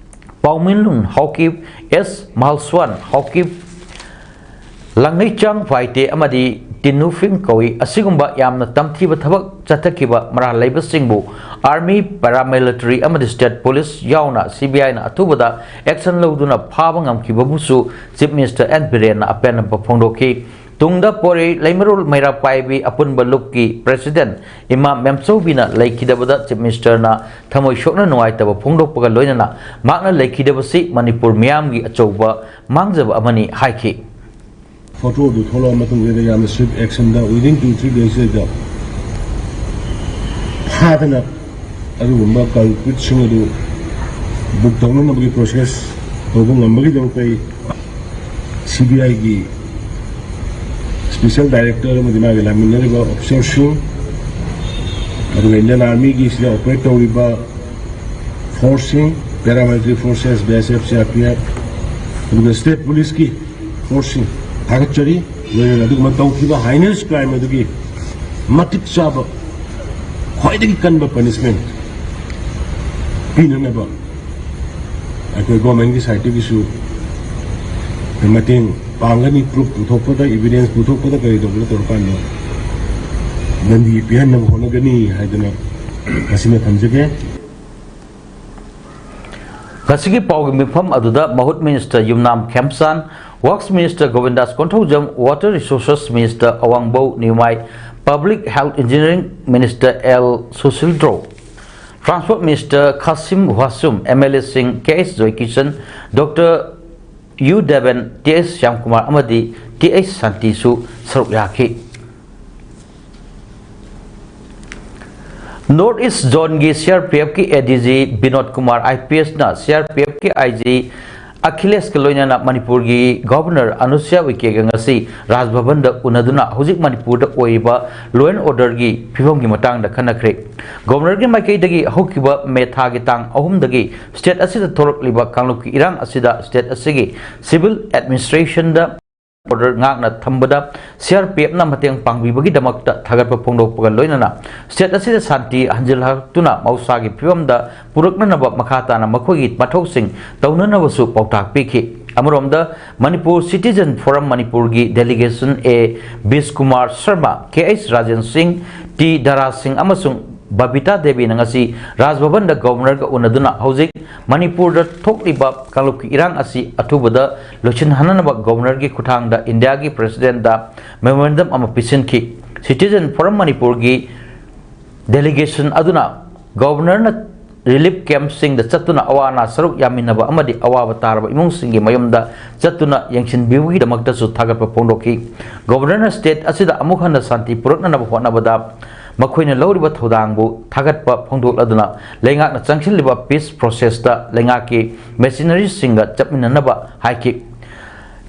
ꯄꯥꯎꯃꯤꯟꯂꯨꯟ ꯍꯥꯎꯀꯤꯞ, ꯑꯦꯁ ꯃꯍꯜꯁ꯭ꯋꯥꯟ ꯍꯥꯎꯀꯤꯞ, ꯂꯥꯡꯅꯩꯆꯥꯡ ꯐꯥꯏꯇꯦ ꯑꯃꯗꯤ ꯇꯤꯟꯅꯨꯐꯤꯡ ꯀꯧꯏ꯫ ꯑꯁꯤꯒꯨꯝꯕ ꯌꯥꯝꯅ ꯇꯝꯊꯤꯕ ꯊꯕꯛ ꯆꯠꯊꯈꯤꯕ ꯃꯔꯥꯜ ꯂꯩꯕꯁꯤꯡꯕꯨ army, paramilitary ꯑꯃꯗꯤ state police ꯌꯥꯎꯅ CBIꯅ ꯑꯊꯨꯕꯗ action ꯂꯧꯗꯨꯅ ꯐꯥꯕ ꯉꯝꯈꯤꯕꯕꯨꯁꯨ ꯆꯤꯐ ꯃꯤꯅꯤꯁꯇꯔ ꯑꯦꯟ ꯕꯤꯔꯦꯟꯅ ꯑꯄꯦꯟꯕ ꯐꯣꯡꯗꯣꯛꯈꯤ꯫ ꯇꯨꯡꯗ ꯄꯣꯔꯩ ꯂꯩꯃꯔꯣꯜ ꯃꯩꯔꯥ ꯄꯥꯏꯕꯤ ꯑꯄꯨꯟꯕ ꯂꯨꯞꯀꯤ president ꯏꯃꯥ ꯃꯦꯝꯆꯧꯕꯤꯅ ꯂꯩꯈꯤꯗꯕꯗ ꯆꯤꯐ ꯃꯤꯅꯤꯁꯇꯔꯅ ꯊꯃꯣꯏ ꯁꯣꯛꯅ ꯅꯨꯡꯉꯥꯏꯇꯕ ꯐꯣꯡꯗꯣꯛꯄꯒ ꯂꯣꯏꯅꯅ ꯃꯍꯥꯛꯅ ꯂꯩꯈꯤꯗꯕꯁꯤ ꯃꯅꯤꯄꯨꯔ ꯃꯤꯌꯥꯝꯒꯤ ꯑꯆꯧꯕ ꯃꯥꯡꯖꯕ ꯑꯃꯅꯤ ꯍꯥꯏꯈꯤ꯫ ꯐꯣꯇꯣꯗꯨ ꯊꯣꯛꯂꯛꯑ ꯃꯇꯨꯡꯁꯤꯗ ꯌꯥꯝꯅ swift actionꯗ within two three daysꯁꯤꯗ ꯐꯥꯗꯅ ꯑꯗꯨꯒꯨꯝꯕ culpritꯁꯤꯡ ꯑꯗꯨ book ꯇꯧꯅꯅꯕꯒꯤ process ꯇꯧꯕ ꯉꯝꯕꯒꯤꯗꯃꯛꯇ ꯑꯩ CBIꯒꯤ special director ꯑꯃꯗꯤ ꯃꯥꯒꯤ ꯂꯥꯛꯃꯤꯟꯅꯔꯤꯕ officerꯁꯤꯡ, ꯑꯗꯨꯒ Indian Armyꯒꯤ ꯁꯤꯗ operate ꯇꯧꯔꯤꯕ forceꯁꯤꯡ, Paramilitary Forces, B S F, C R P F, ꯑꯗꯨꯒ State Police ꯀꯤ force ꯁꯤꯡ ꯊꯥꯒꯠꯆꯔꯤ꯫ ꯂꯣꯏꯅꯅ ꯑꯗꯨꯒꯨꯝꯕ ꯇꯧꯈꯤꯕ heinous crime ꯑꯗꯨꯒꯤ ꯃꯇꯤꯛ ꯆꯥꯕ, ꯈ꯭ꯋꯥꯏꯗꯒꯤ ꯀꯟꯕ punishment ꯄꯤꯅꯅꯕ ꯑꯩꯈꯣꯏ government ꯀꯤ side ꯇꯒꯤꯁꯨ ꯃꯇꯦꯡ ꯄꯥꯡꯒꯅꯤ꯫ Proof ꯄꯨꯊꯣꯛꯄꯗ, evidence ꯄꯨꯊꯣꯛꯄꯗ, ꯀꯔꯤ ꯇꯧꯕꯗ ꯇꯧꯔꯀꯥꯟꯗ ꯗꯟꯗꯤ ꯄꯤꯍꯟꯅꯕ ꯍꯣꯠꯅꯒꯅꯤ ꯍꯥꯏꯗꯅ ꯃꯁꯤꯃ ꯊꯝꯖꯒꯦ꯫ ꯉꯁꯤꯒꯤ ꯄꯥꯎꯒꯤ ꯃꯤꯐꯝ ꯑꯗꯨꯗ ꯃꯍꯨꯠ Minister Yumnam Khemchand, Works Minister Govindas Konthoujam, Water Resources Minister Awangbow Newmai, Public Health Engineering Minister L Susindro, Transport Minister Khashim Vashum, M L A ꯁꯤꯡ K H Joykishan, doctor Y Devan, T H Shyamkumar ꯑꯃꯗꯤ ꯇꯤ ꯑꯩꯆ ꯁꯥꯟꯇꯤꯁꯨ ꯁꯔꯨꯛ ꯌꯥꯈꯤ꯫ North East Zone ꯒꯤ C R P F ꯀꯤ A D G Vinod Kumar I P S ꯅ C R P F ꯀꯤ I G ꯑꯈꯤꯂꯦꯁꯀ ꯂꯣꯏꯅꯅ ꯃꯅꯤꯄꯨꯔꯒꯤ Governor ꯑꯅꯨꯁꯨꯌꯥ ꯎꯏꯀꯦꯒ ꯉꯁꯤ ꯔꯥꯖ ꯚꯕꯟꯗ ꯎꯅꯗꯨꯅ ꯍꯧꯖꯤꯛ ꯃꯅꯤꯄꯨꯔꯗ ꯑꯣꯏꯔꯤꯕ law and order ꯒꯤ ꯐꯤꯕꯝꯒꯤ ꯃꯇꯥꯡꯗ ꯈꯟꯅꯈ꯭ꯔꯦ꯫ Governor ꯒꯤ ꯃꯥꯏꯀꯩꯗꯒꯤ ꯍꯧꯈꯤꯕ ꯃꯦ ꯊꯥꯒꯤ ꯇꯥꯡ ꯑꯍꯨꯝꯗꯒꯤ state ꯑꯁꯤꯗ ꯊꯣꯔꯛꯂꯤꯕ ꯀꯥꯡꯂꯨꯞꯀꯤ ꯏꯔꯥꯡ ꯑꯁꯤꯗ state ꯑꯁꯤꯒꯤ civil administration ꯗ order ꯉꯥꯛꯅ ꯊꯝꯕꯗ C R P F ꯅ ꯃꯇꯦꯡ ꯄꯥꯡꯕꯤꯕꯒꯤꯗꯃꯛꯇ ꯊꯥꯒꯠꯄ ꯐꯣꯡꯗꯣꯛꯄꯒ ꯂꯣꯏꯅꯅ state ꯑꯁꯤꯗ ꯁꯥꯟꯇꯤ ꯍꯟꯖꯤꯜꯂꯛꯇꯨꯅ ꯃꯍꯧꯁꯥꯒꯤ ꯐꯤꯕꯝꯗ ꯄꯨꯔꯛꯅꯅꯕ ꯃꯈꯥ ꯇꯥꯅ ꯃꯈꯣꯏꯒꯤ ꯃꯊꯧꯁꯤꯡ ꯇꯧꯅꯅꯕꯁꯨ ꯄꯥꯎꯇꯥꯛ ꯄꯤꯈꯤ꯫ ꯑꯃꯔꯣꯝꯗ ꯃꯅꯤꯄꯨꯔ Citizen Forum ꯃꯅꯤꯄꯨꯔꯒꯤ delegation A Bijaykumar Sharma, K H Rajen Singh, T ꯗꯥꯔꯥ ꯁꯤꯡ ꯑꯃꯁꯨꯡ ꯕꯕꯤꯇꯥ ꯗꯦꯕꯤꯅ ꯉꯁꯤ ꯔꯥꯖ ꯚꯕꯟꯗ Governor ꯒ ꯎꯅꯗꯨꯅ ꯍꯧꯖꯤꯛ ꯃꯅꯤꯄꯨꯔꯗ ꯊꯣꯛꯂꯤꯕ ꯀꯥꯡꯂꯨꯞꯀꯤ ꯏꯔꯥꯡ ꯑꯁꯤ ꯑꯊꯨꯕꯗ ꯂꯣꯏꯁꯤꯟꯍꯟꯅꯅꯕ Governor ꯒꯤ ꯈꯨꯠꯊꯥꯡꯗ ꯏꯟꯗꯤꯌꯥꯒꯤ President ꯗ memorandum ꯑꯃ ꯄꯤꯁꯤꯟꯈꯤ꯫ Citizen Forum ꯃꯅꯤꯄꯨꯔꯒꯤ delegation ꯑꯗꯨꯅ Governor ꯅ relief camp ꯁꯤꯡꯗ ꯆꯠꯇꯨꯅ ꯑꯋꯥ ꯑꯅꯥ ꯁꯔꯨꯛ ꯌꯥꯃꯤꯟꯅꯕ ꯑꯃꯗꯤ ꯑꯋꯥꯕ ꯇꯥꯔꯕ ꯏꯃꯨꯡꯁꯤꯡꯒꯤ ꯃꯌꯨꯝꯗ ꯆꯠꯇꯨꯅ ꯌꯦꯡꯁꯤꯟꯕꯤꯕꯒꯤꯗꯃꯛꯇꯁꯨ ꯊꯥꯒꯠꯄ ꯐꯣꯡꯗꯣꯛꯈꯤ꯫ Governor ꯅ state ꯑꯁꯤꯗ ꯑꯃꯨꯛ ꯍꯟꯅ ꯁꯥꯟꯇꯤ ꯄꯨꯔꯛꯅꯅꯕ ꯍꯣꯠꯅꯕꯗ ꯃꯈꯣꯏꯅ ꯂꯧꯔꯤꯕ ꯊꯧꯗꯥꯡꯕꯨ ꯊꯥꯒꯠꯄ ꯐꯣꯡꯗꯣꯛꯂꯗꯨꯅ ꯂꯩꯉꯥꯛꯅ ꯆꯪꯁꯤꯜꯂꯤꯕ peace process ꯇ ꯂꯩꯉꯥꯛꯀꯤ machinery ꯁꯤꯡꯒ ꯆꯠꯃꯤꯟꯅꯅꯕ ꯍꯥꯏꯈꯤ꯫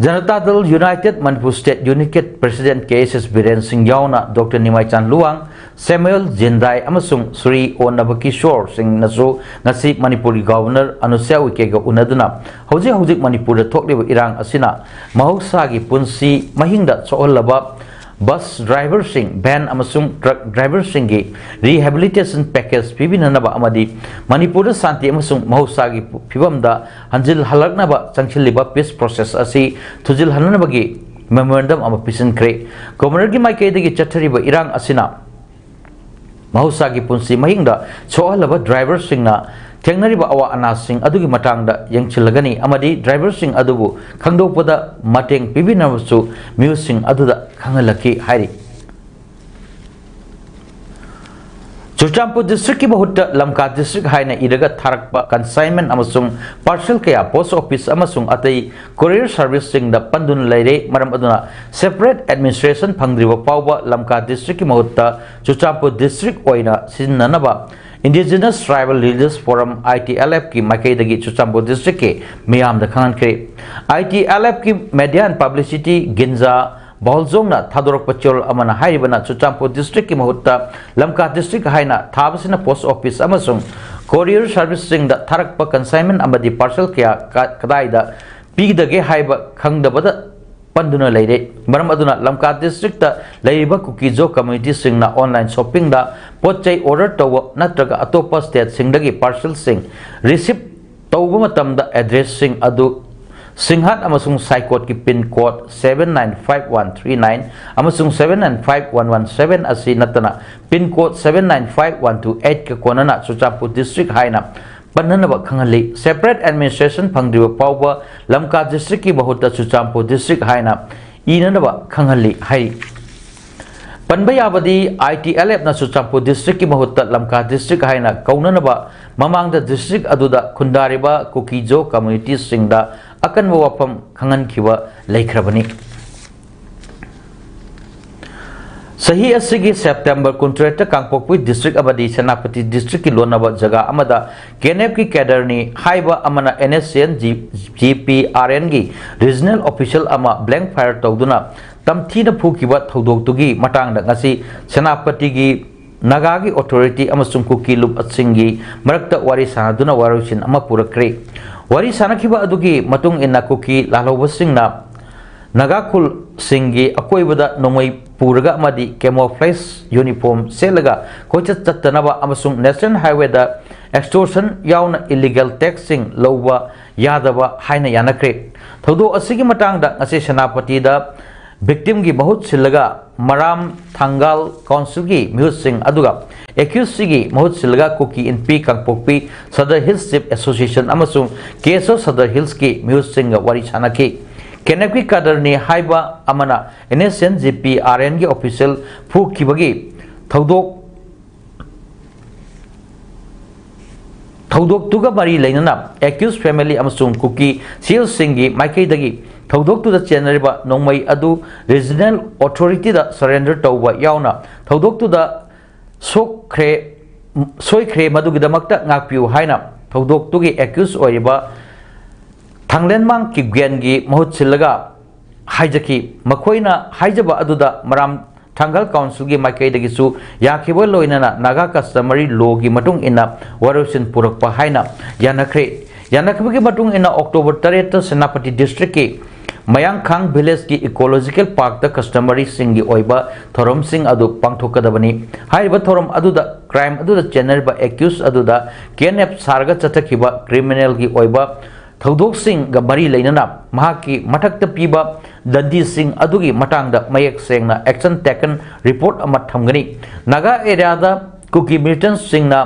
ꯖꯅꯇꯥ ꯗꯜ ꯌꯨꯅꯥꯏꯇꯦꯗ ꯃꯅꯤꯄꯨꯔ ꯁ꯭ꯇꯦꯠ ꯌꯨꯅꯤꯠꯀꯤ ꯄ꯭ꯔꯦꯁꯤꯗꯦꯟꯠ ꯀꯦ ꯑꯦꯁ ꯑꯦꯁ ꯕꯤꯔꯦꯟ ꯁꯤꯡ ꯌꯥꯎꯅ ꯗꯣꯛꯇꯔ ꯅꯤꯃꯥꯏꯆꯥꯟ ꯂꯨꯋꯥꯡ, ꯁꯦꯃꯨꯑꯦꯜ ꯖꯤꯟꯗꯥꯏ ꯑꯃꯁꯨꯡ ꯁ꯭ꯔꯤ ꯑꯣ ꯅꯕꯀꯤꯁꯣꯔ ꯁꯤꯡꯅꯁꯨ ꯉꯁꯤ ꯃꯅꯤꯄꯨꯔꯒꯤ ꯒꯕꯔꯅꯔ ꯑꯅꯨꯁ꯭ꯌꯥ ꯎꯏꯀꯦꯒ ꯎꯅꯗꯨꯅ ꯍꯧꯖꯤꯛ ꯍꯧꯖꯤꯛ ꯃꯅꯤꯄꯨꯔꯗ ꯊꯣꯛꯂꯤꯕ ꯏꯔꯥꯡ ꯑꯁꯤꯅ ꯃꯍꯧꯁꯥꯒꯤ ꯄꯨꯟꯁꯤ ꯃꯍꯤꯡꯗ ꯁꯣꯛꯍꯜꯂꯕ ꯕꯁ ꯗ꯭ꯔꯥꯏꯚꯔꯁꯤꯡ, ꯚꯦꯟ ꯑꯃꯁꯨꯡ ꯇ꯭ꯔꯛ ꯗ꯭ꯔꯥꯏꯚꯔꯁꯤꯡꯒꯤ ꯔꯤꯍꯦꯕꯤꯂꯤꯇꯦꯁꯟ ꯄꯦꯀꯦꯖ ꯄꯤꯕꯤꯅꯅꯕ ꯑꯃꯗꯤ ꯃꯅꯤꯄꯨꯔꯗ ꯁꯥꯟꯇꯤ ꯑꯃꯁꯨꯡ ꯃꯍꯧꯁꯥꯒꯤ ꯐꯤꯕꯝꯗ ꯍꯟꯖꯤꯜꯍꯜꯂꯛꯅꯕ ꯆꯪꯁꯤꯜꯂꯤꯕ ꯄꯤꯁ ꯄ꯭ꯔꯣꯁꯦꯁ ꯑꯁꯤ ꯊꯨꯖꯤꯜꯍꯟꯅꯕꯒꯤ ꯃꯦꯃꯣꯔꯦꯟꯗꯝ ꯑꯃ ꯄꯤꯁꯤꯟꯈ꯭ꯔꯦ꯫ ꯒꯕꯔꯅꯔꯒꯤ ꯃꯥꯏꯀꯩꯗꯒꯤ ꯆꯠꯊꯔꯤꯕ ꯏꯔꯥꯡ ꯑꯁꯤꯅ ꯃꯍꯧꯁꯥꯒꯤ ꯄꯨꯟꯁꯤ ꯃꯍꯤꯡꯗ ꯁꯣꯛꯍꯜꯂꯕ ꯗ꯭ꯔꯥꯏꯚꯔꯁꯤꯡꯅ ꯊꯦꯡꯅꯔꯤꯕ ꯑꯋꯥ ꯑꯅꯥꯁꯤꯡ ꯑꯗꯨꯒꯤ ꯃꯇꯥꯡꯗ ꯌꯦꯡꯁꯤꯜꯂꯒꯅꯤ ꯑꯃꯗꯤ ꯗ꯭ꯔꯥꯏꯚꯔꯁꯤꯡ ꯑꯗꯨꯕꯨ ꯈꯪꯗꯣꯛꯄꯗ ꯃꯇꯦꯡ ꯄꯤꯕꯤꯅꯕꯁꯨ ꯃꯤꯑꯣꯏꯁꯤꯡ ꯑꯗꯨꯗ ꯈꯪꯍꯜꯂꯛꯈꯤ ꯍꯥꯏꯔꯤ꯫ ꯆꯨꯔꯆꯥꯟꯄꯨꯔ ꯗꯤꯁꯇ꯭ꯔꯤꯛꯀꯤ ꯃꯍꯨꯠꯇ ꯂꯝꯀꯥ ꯗꯤꯁꯇ꯭ꯔꯤꯛ ꯍꯥꯏꯅ ꯏꯔꯒ ꯊꯥꯔꯛꯄ ꯀꯟꯁꯥꯏꯟꯃꯦꯟ ꯑꯃꯁꯨꯡ ꯄꯥꯔꯁꯦꯜ ꯀꯌꯥ ꯄꯣꯁ ꯑꯣꯐꯤꯁ ꯑꯃꯁꯨꯡ ꯑꯇꯩ ꯀꯣꯔꯤꯌꯔ ꯁꯔꯚꯤꯁꯁꯤꯡꯗ ꯄꯟꯗꯨꯅ ꯂꯩꯔꯦ꯫ ꯃꯔꯝ ꯑꯗꯨꯅ ꯁꯦꯄꯔꯦꯠ ꯑꯦꯗꯃꯤꯅꯤꯁꯇ꯭ꯔꯦꯁꯟ ꯐꯪꯗ꯭ꯔꯤꯕ ꯐꯥꯎꯕ ꯂꯝꯀꯥ ꯗꯤꯁꯇ꯭ꯔꯤꯛꯀꯤ ꯃꯍꯨꯠꯇ ꯆꯨꯔꯆꯥꯟꯄꯨꯔ ꯗꯤꯁꯇ꯭ꯔꯤꯛ ꯑꯣꯏꯅ ꯁꯤꯖꯤꯟꯅꯅꯕ Indigenous Tribal Religious Forum, I T L F ꯀꯤ ꯃꯥꯏꯀꯩꯗꯒꯤ ꯆꯨꯔꯆꯥꯟꯄꯨꯔ ꯗꯤꯁꯇ꯭ꯔꯤꯛꯀꯤ ꯃꯤꯌꯥꯝꯗ ꯈꯪꯍꯟꯈ꯭ꯔꯦ꯫ I T L F ꯀꯤ ꯃꯦꯗꯤꯌꯥ ꯑꯦꯟ ꯄꯕ꯭ꯂꯤꯁꯤꯇꯤ ꯒꯤꯟꯖꯥ ꯕꯥꯎꯜꯖꯣꯡꯅ ꯊꯥꯗꯣꯔꯛꯄ ꯆꯦꯔꯣꯜ ꯑꯃꯅ ꯍꯥꯏꯔꯤꯕꯅ ꯆꯨꯔꯆꯥꯟꯄꯨꯔ ꯗꯤꯁꯇ꯭ꯔꯤꯛꯀꯤ ꯃꯍꯨꯠꯇ ꯂꯝꯀꯥ ꯗꯤꯁꯇ꯭ꯔꯤꯛ ꯍꯥꯏꯅ ꯊꯥꯕꯁꯤꯅ ꯄꯣꯁ ꯑꯣꯐꯤꯁ ꯑꯃꯁꯨꯡ ꯀꯣꯔꯤꯌꯔ ꯁꯔꯚꯤꯁꯁꯤꯡꯗ ꯊꯥꯔꯛꯄ ꯀꯟꯁꯥꯏꯟꯃꯦꯟ ꯑꯃꯗꯤ ꯄꯥꯔꯁꯦꯜ ꯀꯌꯥ ꯀ-, ꯀꯗꯥꯏꯗ ꯄꯤꯒꯗꯒꯦ ꯍꯥꯏꯕ ꯈꯪꯗꯕꯗ ꯄꯟꯗꯨꯅ ꯂꯩꯔꯦ꯫ ꯃꯔꯝ ꯑꯗꯨꯅ ꯂꯝꯀꯥ ꯗꯤꯁꯇ꯭ꯔꯤꯛꯇ ꯂꯩꯔꯤꯕ ꯀꯨꯀꯤꯖꯣ ꯀꯝꯃ꯭ꯌꯨꯅꯤꯇꯤꯁꯤꯡꯅ ꯑꯣꯟꯂꯥꯏꯟ ꯁꯣꯞꯄꯤꯡꯗ ꯄꯣꯠ ꯆꯩ ꯑꯣꯔꯗꯔ ꯇꯧꯕ ꯅꯠꯇ꯭ꯔꯒ ꯑꯇꯣꯞꯄ ꯁ꯭ꯇꯦꯠꯁꯤꯡꯗꯒꯤ ꯄꯥꯔꯁꯦꯜꯁꯤꯡ ꯔꯤꯁꯤꯞ ꯇꯧꯕ ꯃꯇꯝꯗ ꯑꯦꯗ꯭ꯔꯦꯁꯁꯤꯡ ꯑꯗꯨ ꯁꯤꯡꯍꯠ ꯑꯃꯁꯨꯡ ꯁꯥꯏꯀꯣꯠꯀꯤ pin code seven nine five one three nine ꯑꯃꯁꯨꯡ seven nine five one one seven ꯑꯁꯤ ꯅꯠꯇꯅ pin code seven nine five one two eight ꯀ ꯀꯣꯟꯅꯅ ꯆꯨꯔꯆꯥꯟꯄꯨꯔ ꯗꯤꯁꯇ꯭ꯔꯤꯛ ꯍꯥꯏꯅ ꯄꯟꯅꯅꯕ ꯈꯪꯍꯜꯂꯤ꯫ ꯁꯦꯄꯔꯦꯠ ꯑꯦꯗꯃꯤꯅꯤꯁꯇ꯭ꯔꯦꯁꯟ ꯐꯪꯗ꯭ꯔꯤꯕ ꯐꯥꯎꯕ ꯂꯝꯀꯥ ꯗꯤꯁꯇ꯭ꯔꯤꯛꯀꯤ ꯃꯍꯨꯠꯇ ꯆꯨꯔꯆꯥꯟꯄꯨꯔ ꯗꯤꯁꯇ꯭ꯔꯤꯛ ꯍꯥꯏꯅ ꯏꯅꯅꯕ ꯈꯪꯍꯜꯂꯤ ꯍꯥꯏꯔꯤ꯫ ꯄꯟꯕ ꯌꯥꯕꯗꯤ, I T L F ꯅ ꯆꯨꯔꯆꯥꯟꯄꯨꯔ ꯗꯤꯁꯇ꯭ꯔꯤꯛꯀꯤ ꯃꯍꯨꯠꯇ ꯂꯝꯀꯥ ꯗꯤꯁꯇ꯭ꯔꯤꯛ ꯍꯥꯏꯅ ꯀꯧꯅꯅꯕ ꯃꯃꯥꯡꯗ ꯗꯤꯁꯇ꯭ꯔꯤꯛ ꯑꯗꯨꯗ ꯈꯨꯟꯗꯥꯔꯤꯕ ꯀꯨꯀꯤꯖꯣ ꯀꯝꯃ꯭ꯌꯨꯅꯤꯇꯤꯁꯤꯡꯗ ꯑꯀꯟꯕ ꯋꯥꯐꯝ ꯈꯪꯍꯟꯈꯤꯕ ꯂꯩꯈ꯭ꯔꯕꯅꯤ꯫ ꯆꯍꯤ ꯑꯁꯤꯒꯤ ꯁꯦꯞꯇꯦꯝꯕꯔ ꯀꯨꯟꯇꯔꯦꯠꯇ ꯀꯥꯡꯄꯣꯛꯄꯤ ꯗꯤꯁꯇ꯭ꯔꯤꯛ ꯑꯃꯗꯤ ꯁꯦꯅꯥꯄꯇꯤ ꯗꯤꯁꯇ꯭ꯔꯤꯛꯀꯤ ꯂꯣꯟꯅꯕ ꯖꯒꯥ ꯑꯃꯗ ꯀꯦ ꯑꯦꯟ ꯑꯦꯐꯀꯤ ꯀꯦꯗꯔꯅꯤ ꯍꯥꯏꯕ ꯑꯃꯅ N S N G P R ꯑꯦꯟꯒꯤ ꯔꯤꯖꯅꯦꯜ ꯑꯣꯐꯤꯁꯤꯌꯦꯜ ꯑꯃ ꯕ꯭ꯂꯦꯡ ꯐꯥꯌꯔ ꯇꯧꯗꯨꯅ ꯇꯝꯊꯤꯅ ꯐꯨꯈꯤꯕ ꯊꯧꯗꯣꯛꯇꯨꯒꯤ ꯃꯇꯥꯡꯗ ꯉꯁꯤ ꯁꯦꯅꯥꯄꯇꯤꯒꯤ ꯅꯥꯒꯥꯒꯤ ꯑꯣꯊꯣꯔꯤꯇꯤ ꯑꯃꯁꯨꯡ ꯀꯨꯀꯤ ꯂꯨꯞꯁꯤꯡꯒꯤ ꯃꯔꯛꯇ ꯋꯥꯔꯤ ꯁꯥꯟꯅꯗꯨꯅ ꯋꯥꯔꯣꯏꯁꯤꯟ ꯑꯃ ꯄꯨꯔꯛꯈ꯭ꯔꯦ꯫ ꯋꯥꯔꯤ ꯁꯥꯟꯅꯈꯤꯕ ꯑꯗꯨꯒꯤ ꯃꯇꯨꯡ ꯏꯟꯅ ꯀꯨꯀꯤ ꯂꯥꯜꯍꯧꯕꯁꯤꯡꯅ ꯅꯥꯒꯥ ꯈꯨꯜꯁꯤꯡꯒꯤ ꯑꯀꯣꯏꯕꯗ ꯅꯣꯡꯃꯩ ꯄꯨꯔꯒ ꯑꯃꯗꯤ camouflage uniform ꯁꯦꯠꯂꯒ ꯀꯣꯏꯆꯠ ꯆꯠꯇꯅꯕ ꯑꯃꯁꯨꯡ ꯅꯦꯁꯅꯦꯜ ꯍꯥꯏꯋꯦꯗ extortion ꯌꯥꯎꯅ ꯏꯂꯤꯒꯦꯜ ꯇꯦꯛꯁꯁꯤꯡ ꯂꯧꯕ ꯌꯥꯗꯕ ꯍꯥꯏꯅ ꯌꯥꯅꯈ꯭ꯔꯦ꯫ ꯊꯧꯗꯣꯛ ꯑꯁꯤꯒꯤ ꯃꯇꯥꯡꯗ ꯉꯁꯤ ꯁꯦꯅꯥꯄꯇꯤꯗ ꯚꯤꯛꯇꯤꯝꯒꯤ ꯃꯍꯨꯠ ꯁꯤꯜꯂꯒ ꯃꯔꯥꯝ ꯊꯥꯡꯒꯥꯜ ꯀꯥꯎꯟꯁꯤꯜꯒꯤ ꯃꯤꯍꯨꯠꯁꯤꯡ ꯑꯗꯨꯒ ꯑꯦꯀ꯭ꯌꯨꯁꯁꯤꯒꯤ ꯃꯍꯨꯠ ꯁꯤꯜꯂꯒ ꯀꯨꯀꯤ ꯏꯟꯄꯤ ꯀꯥꯡꯄꯣꯛꯄꯤ ꯁꯗꯔ ꯍꯤꯜꯁ ꯆꯤꯐ ꯑꯦꯁꯣꯁꯤꯌꯦꯁꯟ ꯑꯃꯁꯨꯡ ꯀꯦ ꯑꯦꯁ ꯑꯣ ꯁꯗꯔ ꯍꯤꯜꯁꯀꯤ ꯃꯤꯍꯨꯠꯁꯤꯡꯒ ꯋꯥꯔꯤ ꯁꯥꯟꯅꯈꯤ꯫ ꯀꯦꯅꯦꯞꯀꯤ ꯀꯥꯗꯔꯅꯤ ꯍꯥꯏꯕ ꯑꯃꯅ N S N G P R ꯑꯦꯟꯒꯤ ꯑꯣꯐꯤꯁꯤꯌꯦꯜ ꯐꯨꯈꯤꯕꯒꯤ ꯊꯧꯗꯣꯛ ꯊꯧꯗꯣꯛꯇꯨꯒ ꯃꯔꯤ ꯂꯩꯅꯅ ꯑꯦꯀ꯭ꯌꯨꯁ ꯐꯦꯃꯤꯂꯤ ꯑꯃꯁꯨꯡ ꯀꯨꯀꯤ ꯁꯤꯑꯦꯜꯁꯤꯡꯒꯤ ꯃꯥꯏꯀꯩꯗꯒꯤ ꯊꯧꯗꯣꯛꯇꯨꯗ ꯆꯦꯟꯅꯔꯤꯕ ꯅꯣꯡꯃꯩ ꯑꯗꯨ ꯔꯤꯖꯅꯦꯜ ꯑꯣꯊꯣꯔꯤꯇꯤꯗ ꯁꯔꯦꯟꯗꯔ ꯇꯧꯕ ꯌꯥꯎꯅ ꯊꯧꯗꯣꯛꯇꯨꯗ ꯁꯣꯛꯈ꯭ꯔꯦ, ꯁꯣꯏꯈ꯭ꯔꯦ, ꯃꯗꯨꯒꯤꯗꯃꯛꯇ ꯉꯥꯛꯄꯤꯌꯨ ꯍꯥꯏꯅ ꯊꯧꯗꯣꯛꯇꯨꯒꯤ ꯑꯦꯀ꯭ꯌꯨꯁ ꯑꯣꯏꯔꯤꯕ ꯊꯥꯡꯂꯦꯟꯃꯥꯡ ꯀꯤꯞꯒꯦꯟꯒꯤ ꯃꯍꯨꯠ ꯁꯤꯜꯂꯒ ꯍꯥꯏꯖꯈꯤ꯫ ꯃꯈꯣꯏꯅ ꯍꯥꯏꯖꯕ ꯑꯗꯨꯗ ꯃꯔꯥꯝ ꯊꯥꯡꯒꯥꯜ ꯀꯥꯎꯟꯁꯤꯜꯒꯤ ꯃꯥꯏꯀꯩꯗꯒꯤꯁꯨ ꯌꯥꯈꯤꯕ ꯂꯣꯏꯅꯅ ꯅꯥꯒꯥ ꯀꯁꯇꯃꯔꯤ ꯂꯣꯒꯤ ꯃꯇꯨꯡ ꯏꯟꯅ ꯋꯥꯔꯣꯏꯁꯤꯟ ꯄꯨꯔꯛꯄ ꯍꯥꯏꯅ ꯌꯥꯅꯈ꯭ꯔꯦ꯫ ꯌꯥꯅꯈꯤꯕꯒꯤ ꯃꯇꯨꯡ ꯏꯟꯅ ꯑꯣꯛꯇꯣꯕꯔ ꯇꯔꯦꯠꯇ ꯁꯦꯅꯥꯄꯇꯤ ꯗꯤꯁꯇ꯭ꯔꯤꯛꯀꯤ ꯃꯌꯥꯡꯈꯥꯡ ꯚꯤꯂꯦꯖꯀꯤ ꯏꯀꯣꯂꯣꯖꯤꯀꯦꯜ ꯄꯥꯔꯛꯇ ꯀꯁꯇꯃꯔꯤꯁꯤꯡꯒꯤ ꯑꯣꯏꯕ ꯊꯧꯔꯝꯁꯤꯡ ꯑꯗꯨ ꯄꯥꯡꯊꯣꯛꯀꯗꯕꯅꯤ꯫ ꯍꯥꯏꯔꯤꯕ ꯊꯧꯔꯝ ꯑꯗꯨꯗ ꯀ꯭ꯔꯥꯏꯝ ꯑꯗꯨꯗ ꯆꯦꯟꯅꯔꯤꯕ ꯑꯦꯀ꯭ꯌꯨꯁ ꯑꯗꯨꯗ ꯀꯦ ꯑꯦꯟ ꯑꯦꯐ ꯁꯥꯔꯒ ꯆꯠꯊꯈꯤꯕ ꯀ꯭ꯔꯤꯃꯤꯅꯦꯜꯒꯤ ꯑꯣꯏꯕ ꯊꯧꯗꯣꯛꯁꯤꯡꯒ ꯃꯔꯤ ꯂꯩꯅꯅ ꯃꯍꯥꯛꯀꯤ ꯃꯊꯛꯇ ꯄꯤꯕ ꯗꯟꯗꯤꯁꯤꯡ ꯑꯗꯨꯒꯤ ꯃꯇꯥꯡꯗ ꯃꯌꯦꯛ ꯁꯦꯡꯅ action taken report ꯑꯃ ꯊꯝꯒꯅꯤ꯫ ꯅꯥꯒꯥ ꯑꯦꯔꯤꯌꯥꯗ ꯀꯨꯀꯤ ꯃꯤꯂꯤꯇꯦꯟꯠꯁꯤꯡꯅ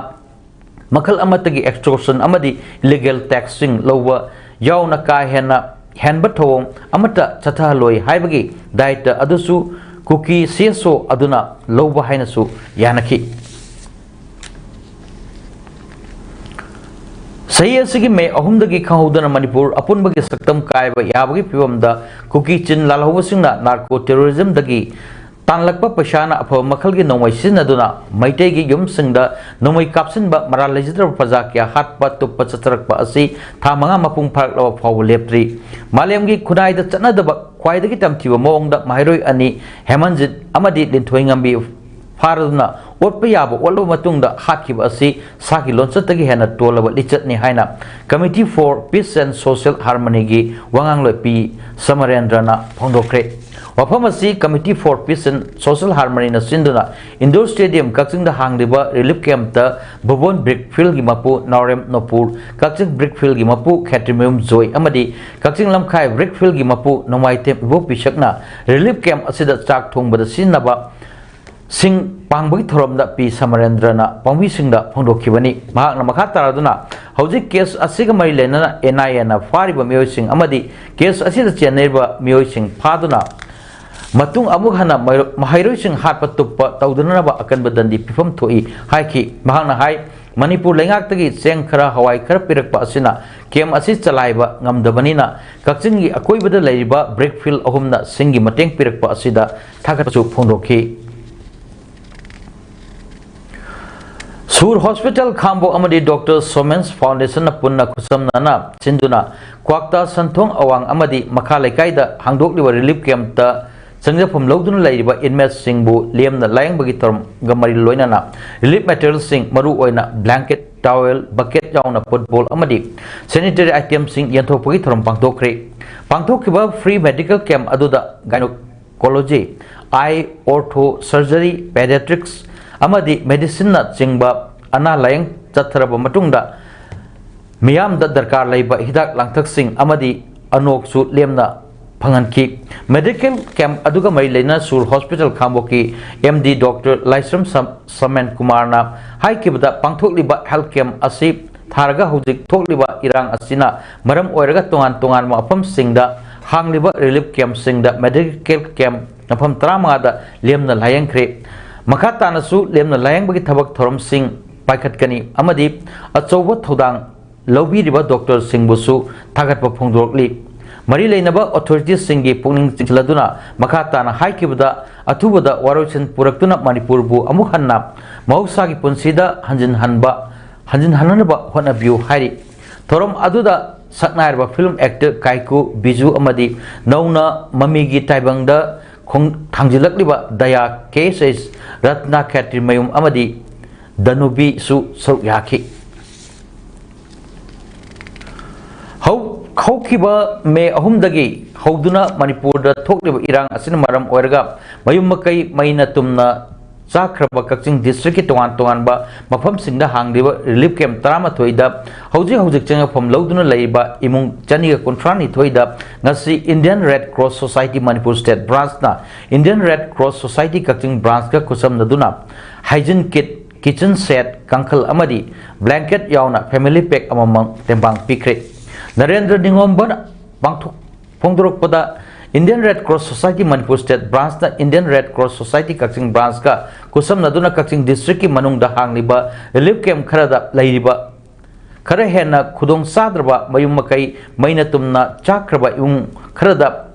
ꯃꯈꯜ ꯑꯃꯠꯇꯒꯤ extortion ꯑꯃꯗꯤ ꯏꯂꯤꯒꯦꯜ ꯇꯦꯛꯁꯁꯤꯡ ꯂꯧꯕ ꯌꯥꯎꯅ ꯀꯥ ꯍꯦꯟꯅ ꯍꯦꯟꯕ ꯊꯧꯑꯣꯡ ꯑꯃꯠꯇ ꯆꯠꯊꯍꯜꯂꯣꯏ ꯍꯥꯏꯕꯒꯤ ꯗꯥꯌꯤꯠꯇ ꯑꯗꯨꯁꯨ ꯀꯨꯀꯤ ꯁꯤ ꯑꯦꯁ ꯑꯣ ꯑꯗꯨꯅ ꯂꯧꯕ ꯍꯥꯏꯅꯁꯨ ꯌꯥꯅꯈꯤ꯫ ꯆꯍꯤ ꯑꯁꯤꯒꯤ ꯃꯦ ꯑꯍꯨꯝꯗꯒꯤ ꯈꯪꯍꯧꯗꯅ ꯃꯅꯤꯄꯨꯔ ꯑꯄꯨꯟꯕꯒꯤ ꯁꯛꯇꯝ ꯀꯥꯏꯕ ꯌꯥꯕꯒꯤ ꯐꯤꯕꯝꯗ ꯀꯨꯀꯤ ꯆꯤꯟ ꯂꯥꯜꯍꯧꯕꯁꯤꯡꯅ ꯅꯥꯔꯀꯣ ꯇꯦꯔꯣꯔꯤꯖꯝꯗꯒꯤ ꯇꯥꯟꯂꯛꯄ ꯄꯩꯁꯥꯅ ꯑꯐꯕ ꯃꯈꯜꯒꯤ ꯅꯣꯡꯃꯩ ꯁꯤꯖꯤꯟꯅꯗꯨꯅ ꯃꯩꯇꯩꯒꯤ ꯌꯨꯝꯁꯤꯡꯗ ꯅꯣꯡꯃꯩ ꯀꯥꯞꯁꯤꯟꯕ ꯃꯔꯥꯜ ꯂꯩꯖꯗ꯭ꯔꯕ ꯄ꯭ꯔꯖꯥ ꯀꯌꯥ ꯍꯥꯠꯄ ꯇꯨꯞꯄ ꯆꯠꯊꯔꯛꯄ ꯑꯁꯤ ꯊꯥ ꯃꯉꯥ ꯃꯄꯨꯡ ꯐꯥꯔꯛꯂꯕ ꯐꯥꯎꯕ ꯂꯦꯞꯇ꯭ꯔꯤ꯫ ꯃꯥꯂꯦꯝꯒꯤ ꯈꯨꯟꯅꯥꯏꯗ ꯆꯠꯅꯗꯕ ꯈ꯭ꯋꯥꯏꯗꯒꯤ ꯇꯝꯊꯤꯕ ꯃꯑꯣꯡꯗ ꯃꯍꯩꯔꯣꯏ ꯑꯅꯤ ꯍꯦꯃꯟꯖꯤꯠ ꯑꯃꯗꯤ ꯂꯤꯟꯊꯣꯏꯉꯝꯕꯤ ꯐꯥꯔꯗꯨꯅ ꯑꯣꯠꯄ ꯌꯥꯕ ꯑꯣꯠꯂꯕ ꯃꯇꯨꯡꯗ ꯍꯥꯠꯈꯤꯕ ꯑꯁꯤ ꯁꯥꯒꯤ ꯂꯣꯟꯆꯠꯇꯒꯤ ꯍꯦꯟꯅ ꯇꯣꯜꯂꯕ ꯂꯤꯆꯠꯅꯤ ꯍꯥꯏꯅ Committee for Peace and Social Harmony ꯒꯤ ꯋꯥꯉꯥꯡꯂꯣꯏ ꯄꯤ ꯁꯃꯔꯦꯟꯗ꯭ꯔꯅ ꯐꯣꯡꯗꯣꯛꯈ꯭ꯔꯦ꯫ ꯋꯥꯐꯝ ꯑꯁꯤ Committee for Peace and Social Harmony ꯅ ꯁꯤꯟꯗꯨꯅ Indoor Stadium ꯀꯛꯆꯤꯡꯗ ꯍꯥꯡꯂꯤꯕ relief camp ꯇ ꯚꯨꯕꯣꯟ brick field ꯒꯤ ꯃꯄꯨ ꯅꯥꯎꯔꯦꯝ ꯅꯣꯄꯨꯔ, ꯀꯛꯆꯤꯡ brick field ꯒꯤ ꯃꯄꯨ ꯈꯦꯇ꯭ꯔꯤꯃꯌꯨꯝ ꯖꯣꯏ ꯑꯃꯗꯤ ꯀꯛꯆꯤꯡ ꯂꯝꯈꯥꯏ brick field ꯒꯤ ꯃꯄꯨ ꯅꯣꯡꯃꯥꯏꯊꯦꯝ ꯏꯕꯣ ꯄꯤꯁꯛꯅ relief camp ꯑꯁꯤꯗ ꯆꯥꯛ ꯊꯣꯡꯕꯗ ꯁꯤꯖꯤꯟꯅꯕ ꯁꯤꯡ ꯄꯥꯡꯕꯒꯤ ꯊꯧꯔꯝꯗ ꯄꯤ ꯁꯃꯔꯦꯟꯗ꯭ꯔꯅ ꯄꯥꯎꯃꯤꯁꯤꯡꯗ ꯐꯣꯡꯗꯣꯛꯈꯤꯕꯅꯤ꯫ ꯃꯍꯥꯛꯅ ꯃꯈꯥ ꯇꯥꯔꯗꯨꯅ, ꯍꯧꯖꯤꯛ case ꯑꯁꯤꯒ ꯃꯔꯤ ꯂꯩꯅꯅ N I A ꯅ ꯐꯥꯔꯤꯕ ꯃꯤꯑꯣꯏꯁꯤꯡ ꯑꯃꯗꯤ case ꯑꯁꯤꯗ ꯆꯦꯟꯅꯔꯤꯕ ꯃꯤꯑꯣꯏꯁꯤꯡ ꯐꯥꯗꯨꯅ ꯃꯇꯨꯡ ꯑꯃꯨꯛ ꯍꯟꯅ ꯃꯍꯩꯔꯣꯏꯁꯤꯡ ꯍꯥꯠꯄ ꯇꯨꯞꯄ ꯇꯧꯗꯅꯅꯕ ꯑꯀꯟꯕ ꯗꯟꯗꯤ ꯄꯤꯐꯝ ꯊꯣꯛꯏ ꯍꯥꯏꯈꯤ꯫ ꯃꯍꯥꯛꯅ ꯍꯥꯏ, ꯃꯅꯤꯄꯨꯔ ꯂꯩꯉꯥꯛꯇꯒꯤ ꯆꯦꯡ ꯈꯔ, ꯍꯋꯥꯏ ꯈꯔ ꯄꯤꯔꯛꯄ ꯑꯁꯤꯅ camp ꯑꯁꯤ ꯆꯂꯥꯏꯕ ꯉꯝꯗꯕꯅꯤꯅ ꯀꯛꯆꯤꯡꯒꯤ ꯑꯀꯣꯏꯕꯗ ꯂꯩꯔꯤꯕ brick field ꯑꯍꯨꯝꯅ ꯁꯤꯡꯒꯤ ꯃꯇꯦꯡ ꯄꯤꯔꯛꯄ ꯑꯁꯤꯗ ꯊꯥꯒꯠꯄꯁꯨ ꯐꯣꯡꯗꯣꯛꯈꯤ꯫ ꯁꯨꯔ ꯍꯣꯁꯄꯤꯇꯥꯜ ꯈꯥꯡꯕꯣꯛ ꯑꯃꯗꯤ ꯗꯣꯛꯇꯔ ꯁꯣꯃꯦꯟꯁ ꯐꯥꯎꯟꯗꯦꯁꯟꯅ ꯄꯨꯟꯅ ꯈꯨꯠꯁꯝꯅꯅ ꯁꯤꯟꯗꯨꯅ ꯀ꯭ꯋꯥꯛꯇꯥ ꯁꯟꯊꯣꯡ ꯑꯋꯥꯡ ꯑꯃꯗꯤ ꯃꯈꯥ ꯂꯩꯀꯥꯏꯗ ꯍꯥꯡꯗꯣꯛꯂꯤꯕ relief camp ꯇ ꯆꯪꯖꯐꯝ ꯂꯧꯗꯨꯅ ꯂꯩꯔꯤꯕ inmate ꯁꯤꯡꯕꯨ ꯂꯦꯝꯅ ꯂꯥꯌꯦꯡꯕꯒꯤ ꯊꯧꯔꯝꯒ ꯃꯔꯤ ꯂꯣꯏꯅꯅ relief material ꯁꯤꯡ, ꯃꯔꯨꯑꯣꯏꯅ blanket, towel, bucket ꯌꯥꯎꯅ football ꯑꯃꯗꯤ sanitary item ꯁꯤꯡ ꯌꯦꯟꯊꯣꯛꯄꯒꯤ ꯊꯧꯔꯝ ꯄꯥꯡꯊꯣꯛꯈ꯭ꯔꯦ꯫ ꯄꯥꯡꯊꯣꯛꯈꯤꯕ free medical camp ꯑꯗꯨꯗ gynecology, eye, ortho, surgery, pediatrics ꯑꯃꯗꯤ medicine ꯅ ꯆꯤꯡꯕ ꯑꯅꯥ ꯂꯥꯌꯦꯡ ꯆꯠꯊꯔꯕ ꯃꯇꯨꯡꯗ ꯃꯤꯌꯥꯝꯗ ꯗꯔꯀꯥꯔ ꯂꯩꯕ ꯍꯤꯗꯥꯛ ꯂꯥꯡꯊꯛꯁꯤꯡ ꯑꯃꯗꯤ ꯑꯅꯣꯛꯁꯨ ꯂꯦꯝꯅ ꯐꯪꯍꯟꯈꯤ꯫ Medical camp ꯑꯗꯨꯒ ꯃꯔꯤ ꯂꯩꯅꯅ ꯁꯨꯔ ꯍꯣꯁꯄꯤꯇꯥꯜ ꯈꯥꯡꯕꯣꯛꯀꯤ M D ꯗꯣꯛꯇꯔ ꯂꯥꯏꯁ꯭ꯔꯝ ꯁꯝ-, ꯁꯃꯦꯟ ꯀꯨꯃꯥꯔꯅ ꯍꯥꯏꯈꯤꯕꯗ, ꯄꯥꯡꯊꯣꯛꯂꯤꯕ health camp ꯑꯁꯤ ꯊꯥꯔꯒ ꯍꯧꯖꯤꯛ ꯊꯣꯛꯂꯤꯕ ꯏꯔꯥꯡ ꯑꯁꯤꯅ ꯃꯔꯝ ꯑꯣꯏꯔꯒ ꯇꯣꯉꯥꯟ ꯇꯣꯉꯥꯟꯕ ꯃꯐꯝꯁꯤꯡꯗ ꯍꯥꯡꯂꯤꯕ relief camp ꯁꯤꯡꯗ medical camp ꯃꯐꯝ ꯇꯔꯥꯃꯉꯥꯗ ꯂꯦꯝꯅ ꯂꯥꯌꯦꯡꯈ꯭ꯔꯦ꯫ ꯃꯈꯥ ꯇꯥꯅꯁꯨ ꯂꯦꯝꯅ ꯂꯥꯌꯦꯡꯕꯒꯤ ꯊꯕꯛ ꯊꯧꯔꯝꯁꯤꯡ ꯄꯥꯏꯈꯠꯀꯅꯤ ꯑꯃꯗꯤ ꯑꯆꯧꯕ ꯊꯧꯗꯥꯡ ꯂꯧꯕꯤꯔꯤꯕ ꯗꯣꯛꯇꯔꯁꯤꯡꯕꯨꯁꯨ ꯊꯥꯒꯠꯄ ꯐꯣꯡꯗꯣꯛꯂꯤ꯫ ꯃꯔꯤ ꯂꯩꯅꯕ ꯑꯣꯊꯣꯔꯤꯇꯤꯁꯁꯤꯡꯒꯤ ꯄꯨꯛꯅꯤꯡ ꯆꯤꯡꯁꯤꯜꯂꯗꯨꯅ ꯃꯈꯥ ꯇꯥꯅ ꯍꯥꯏꯈꯤꯕꯗ, ꯑꯊꯨꯕꯗ ꯋꯥꯔꯣꯏꯁꯤꯟ ꯄꯨꯔꯛꯇꯨꯅ ꯃꯅꯤꯄꯨꯔꯕꯨ ꯑꯃꯨꯛ ꯍꯟꯅ ꯃꯍꯧꯁꯥꯒꯤ ꯄꯨꯟꯁꯤꯗ ꯍꯟꯖꯤꯟꯍꯟꯕ, ꯍꯟꯖꯤꯟꯍꯟꯅꯕ ꯍꯣꯠꯅꯕꯤꯌꯨ ꯍꯥꯏꯔꯤ꯫ ꯊꯧꯔꯝ ꯑꯗꯨꯗ ꯁꯛꯅꯥꯏꯔꯕ ꯐꯤꯂꯝ ꯑꯦꯛꯇꯔ ꯀꯥꯏꯀꯨ ꯕꯤꯖꯨ ꯑꯃꯗꯤ ꯅꯧꯅ ꯃꯃꯤꯒꯤ ꯇꯥꯏꯕꯪꯗ ꯈꯣꯡ-, ꯊꯥꯡꯖꯤꯜꯂꯛꯂꯤꯕ ꯗꯌꯥ ꯀꯦ ꯑꯦꯁ ꯑꯦꯁ, ꯔꯠꯅ ꯈꯦꯇ꯭ꯔꯤꯃꯌꯨꯝ ꯑꯃꯗꯤ ꯗꯅꯨꯕꯤꯁꯨ ꯁꯔꯨꯛ ꯌꯥꯈꯤ꯫ ꯍꯧ-, ꯍꯧꯈꯤꯕ ꯃꯦ ꯑꯍꯨꯝꯗꯒꯤ ꯍꯧꯗꯨꯅ ꯃꯅꯤꯄꯨꯔꯗ ꯊꯣꯛꯂꯤꯕ ꯏꯔꯥꯡ ꯑꯁꯤꯅ ꯃꯔꯝ ꯑꯣꯏꯔꯒ ꯃꯌꯨꯝ ꯃꯀꯩ ꯃꯩꯅ ꯇꯨꯝꯅ ꯆꯥꯛꯈ꯭ꯔꯕ ꯀꯛꯆꯤꯡ ꯗꯤꯁꯇ꯭ꯔꯤꯛꯀꯤ ꯇꯣꯉꯥꯟ ꯇꯣꯉꯥꯟꯕ ꯃꯐꯝꯁꯤꯡꯗ ꯍꯥꯡꯂꯤꯕ ꯔꯤꯂꯤꯐ ꯀꯦꯝꯞ ꯇꯔꯥꯃꯥꯊꯣꯏꯗ ꯍꯧꯖꯤꯛ ꯍꯧꯖꯤꯛ ꯆꯪꯖꯐꯝ ꯂꯧꯗꯨꯅ ꯂꯩꯔꯤꯕ ꯏꯃꯨꯡ ꯆꯅꯤꯒ ꯀꯨꯟꯊ꯭ꯔꯥꯅꯤꯊꯣꯏꯗ ꯉꯁꯤ Indian Red Cross Society Manipur State Branchꯅ Indian Red Cross Society ꯀꯛꯆꯤꯡ ꯕ꯭ꯔꯥꯟꯆꯀ ꯈꯨꯠꯁꯝꯅꯗꯨꯅ ꯍꯥꯏꯖꯤꯟ ꯀꯤꯠ, ꯀꯤꯆꯟ ꯁꯦꯠ, ꯀꯥꯡꯈꯜ ꯑꯃꯗꯤ ꯕ꯭ꯂꯦꯡꯀꯦꯠ ꯌꯥꯎꯅ ꯐꯦꯃꯤꯂꯤ ꯄꯦꯛ ꯑꯃꯃꯝ ꯇꯦꯡꯕꯥꯡ ꯄꯤꯈ꯭ꯔꯦ꯫ Narendra ꯅꯤꯉꯣꯝꯕꯅ ꯄꯥꯡꯊꯣꯛ-, ꯐꯣꯡꯗꯣꯔꯛꯄꯗ, Indian Red Cross Society Manipur State Branchꯅ Indian Red Cross Society ꯀꯛꯆꯤꯡ ꯕ꯭ꯔꯥꯟꯆꯀ ꯈꯨꯠꯁꯝꯅꯗꯨꯅ ꯀꯛꯆꯤꯡ ꯗꯤꯁꯇ꯭ꯔꯤꯛꯀꯤ ꯃꯅꯨꯡꯗ ꯍꯥꯡꯂꯤꯕ ꯔꯤꯂꯤꯐ ꯀꯦꯝꯞ ꯈꯔꯗ ꯂꯩꯔꯤꯕ ꯈꯔ ꯍꯦꯟꯅ ꯈꯨꯗꯣꯡ ꯆꯥꯗ꯭ꯔꯕ ꯃꯌꯨꯝ ꯃꯀꯩ ꯃꯩꯅ ꯇꯨꯝꯅ ꯆꯥꯛꯈ꯭ꯔꯕ ꯏꯃꯨꯡ ꯈꯔꯗ,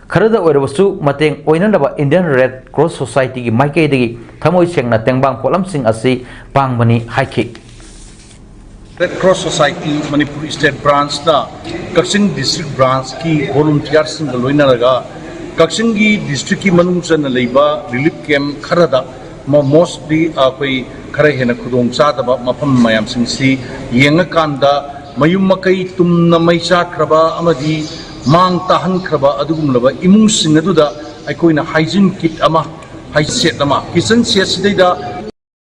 ꯈꯔꯗ ꯑꯣꯏꯔꯕꯁꯨ ꯃꯇꯦꯡ ꯑꯣꯏꯅꯅꯕ Indian Red Cross Societyꯒꯤ ꯃꯥꯏꯀꯩꯗꯒꯤ ꯊꯃꯣꯏ ꯁꯦꯡꯅ ꯇꯦꯡꯕꯥꯡ ꯄꯣꯠꯂꯝꯁꯤꯡ ꯑꯁꯤ ꯄꯥꯡꯕꯅꯤ ꯍꯥꯏꯈꯤ꯫ Red Cross Society Manipur State Branchꯅ ꯀꯛꯆꯤꯡ ꯗꯤꯁꯇ꯭ꯔꯤꯛ ꯕ꯭ꯔꯥꯟꯆꯀꯤ ꯚꯣꯂꯨꯟꯇꯤꯌꯥꯔꯁꯤꯡꯒ ꯂꯣꯏꯅꯔꯒ ꯀꯛꯆꯤꯡꯒꯤ ꯗꯤꯁꯇ꯭ꯔꯤꯛꯀꯤ ꯃꯅꯨꯡ ꯆꯟꯅ ꯂꯩꯕ ꯔꯤꯂꯤꯐ ꯀꯦꯝꯞ ꯈꯔꯗ, ꯃꯣ-, ꯃꯣꯁꯂꯤ ꯑꯩꯈꯣꯏ ꯈꯔ ꯍꯦꯟꯅ ꯈꯨꯗꯣꯡ ꯆꯥꯗꯕ ꯃꯐꯝ ꯃꯌꯥꯝꯁꯤꯡꯁꯤ ꯌꯦꯡꯉꯀꯥꯟꯗ, ꯃꯌꯨꯝ ꯃꯀꯩ ꯇꯨꯝꯅ ꯃꯩ ꯆꯥꯛꯈ꯭ꯔꯕ ꯑꯃꯗꯤ ꯃꯥꯡ ꯇꯥꯍꯟꯈ꯭ꯔꯕ ꯑꯗꯨꯒꯨꯝꯂꯕ ꯏꯃꯨꯡꯁꯤꯡ ꯑꯗꯨꯗ ꯑꯩꯈꯣꯏꯅ ꯍꯥꯏꯖꯤꯟ ꯀꯤꯠ ꯑꯃ, ꯍꯥꯏꯖꯤꯟ ꯁꯦꯠ ꯑꯃ, ꯀꯤꯆꯟ ꯁꯦꯠꯁꯤꯗꯩꯗ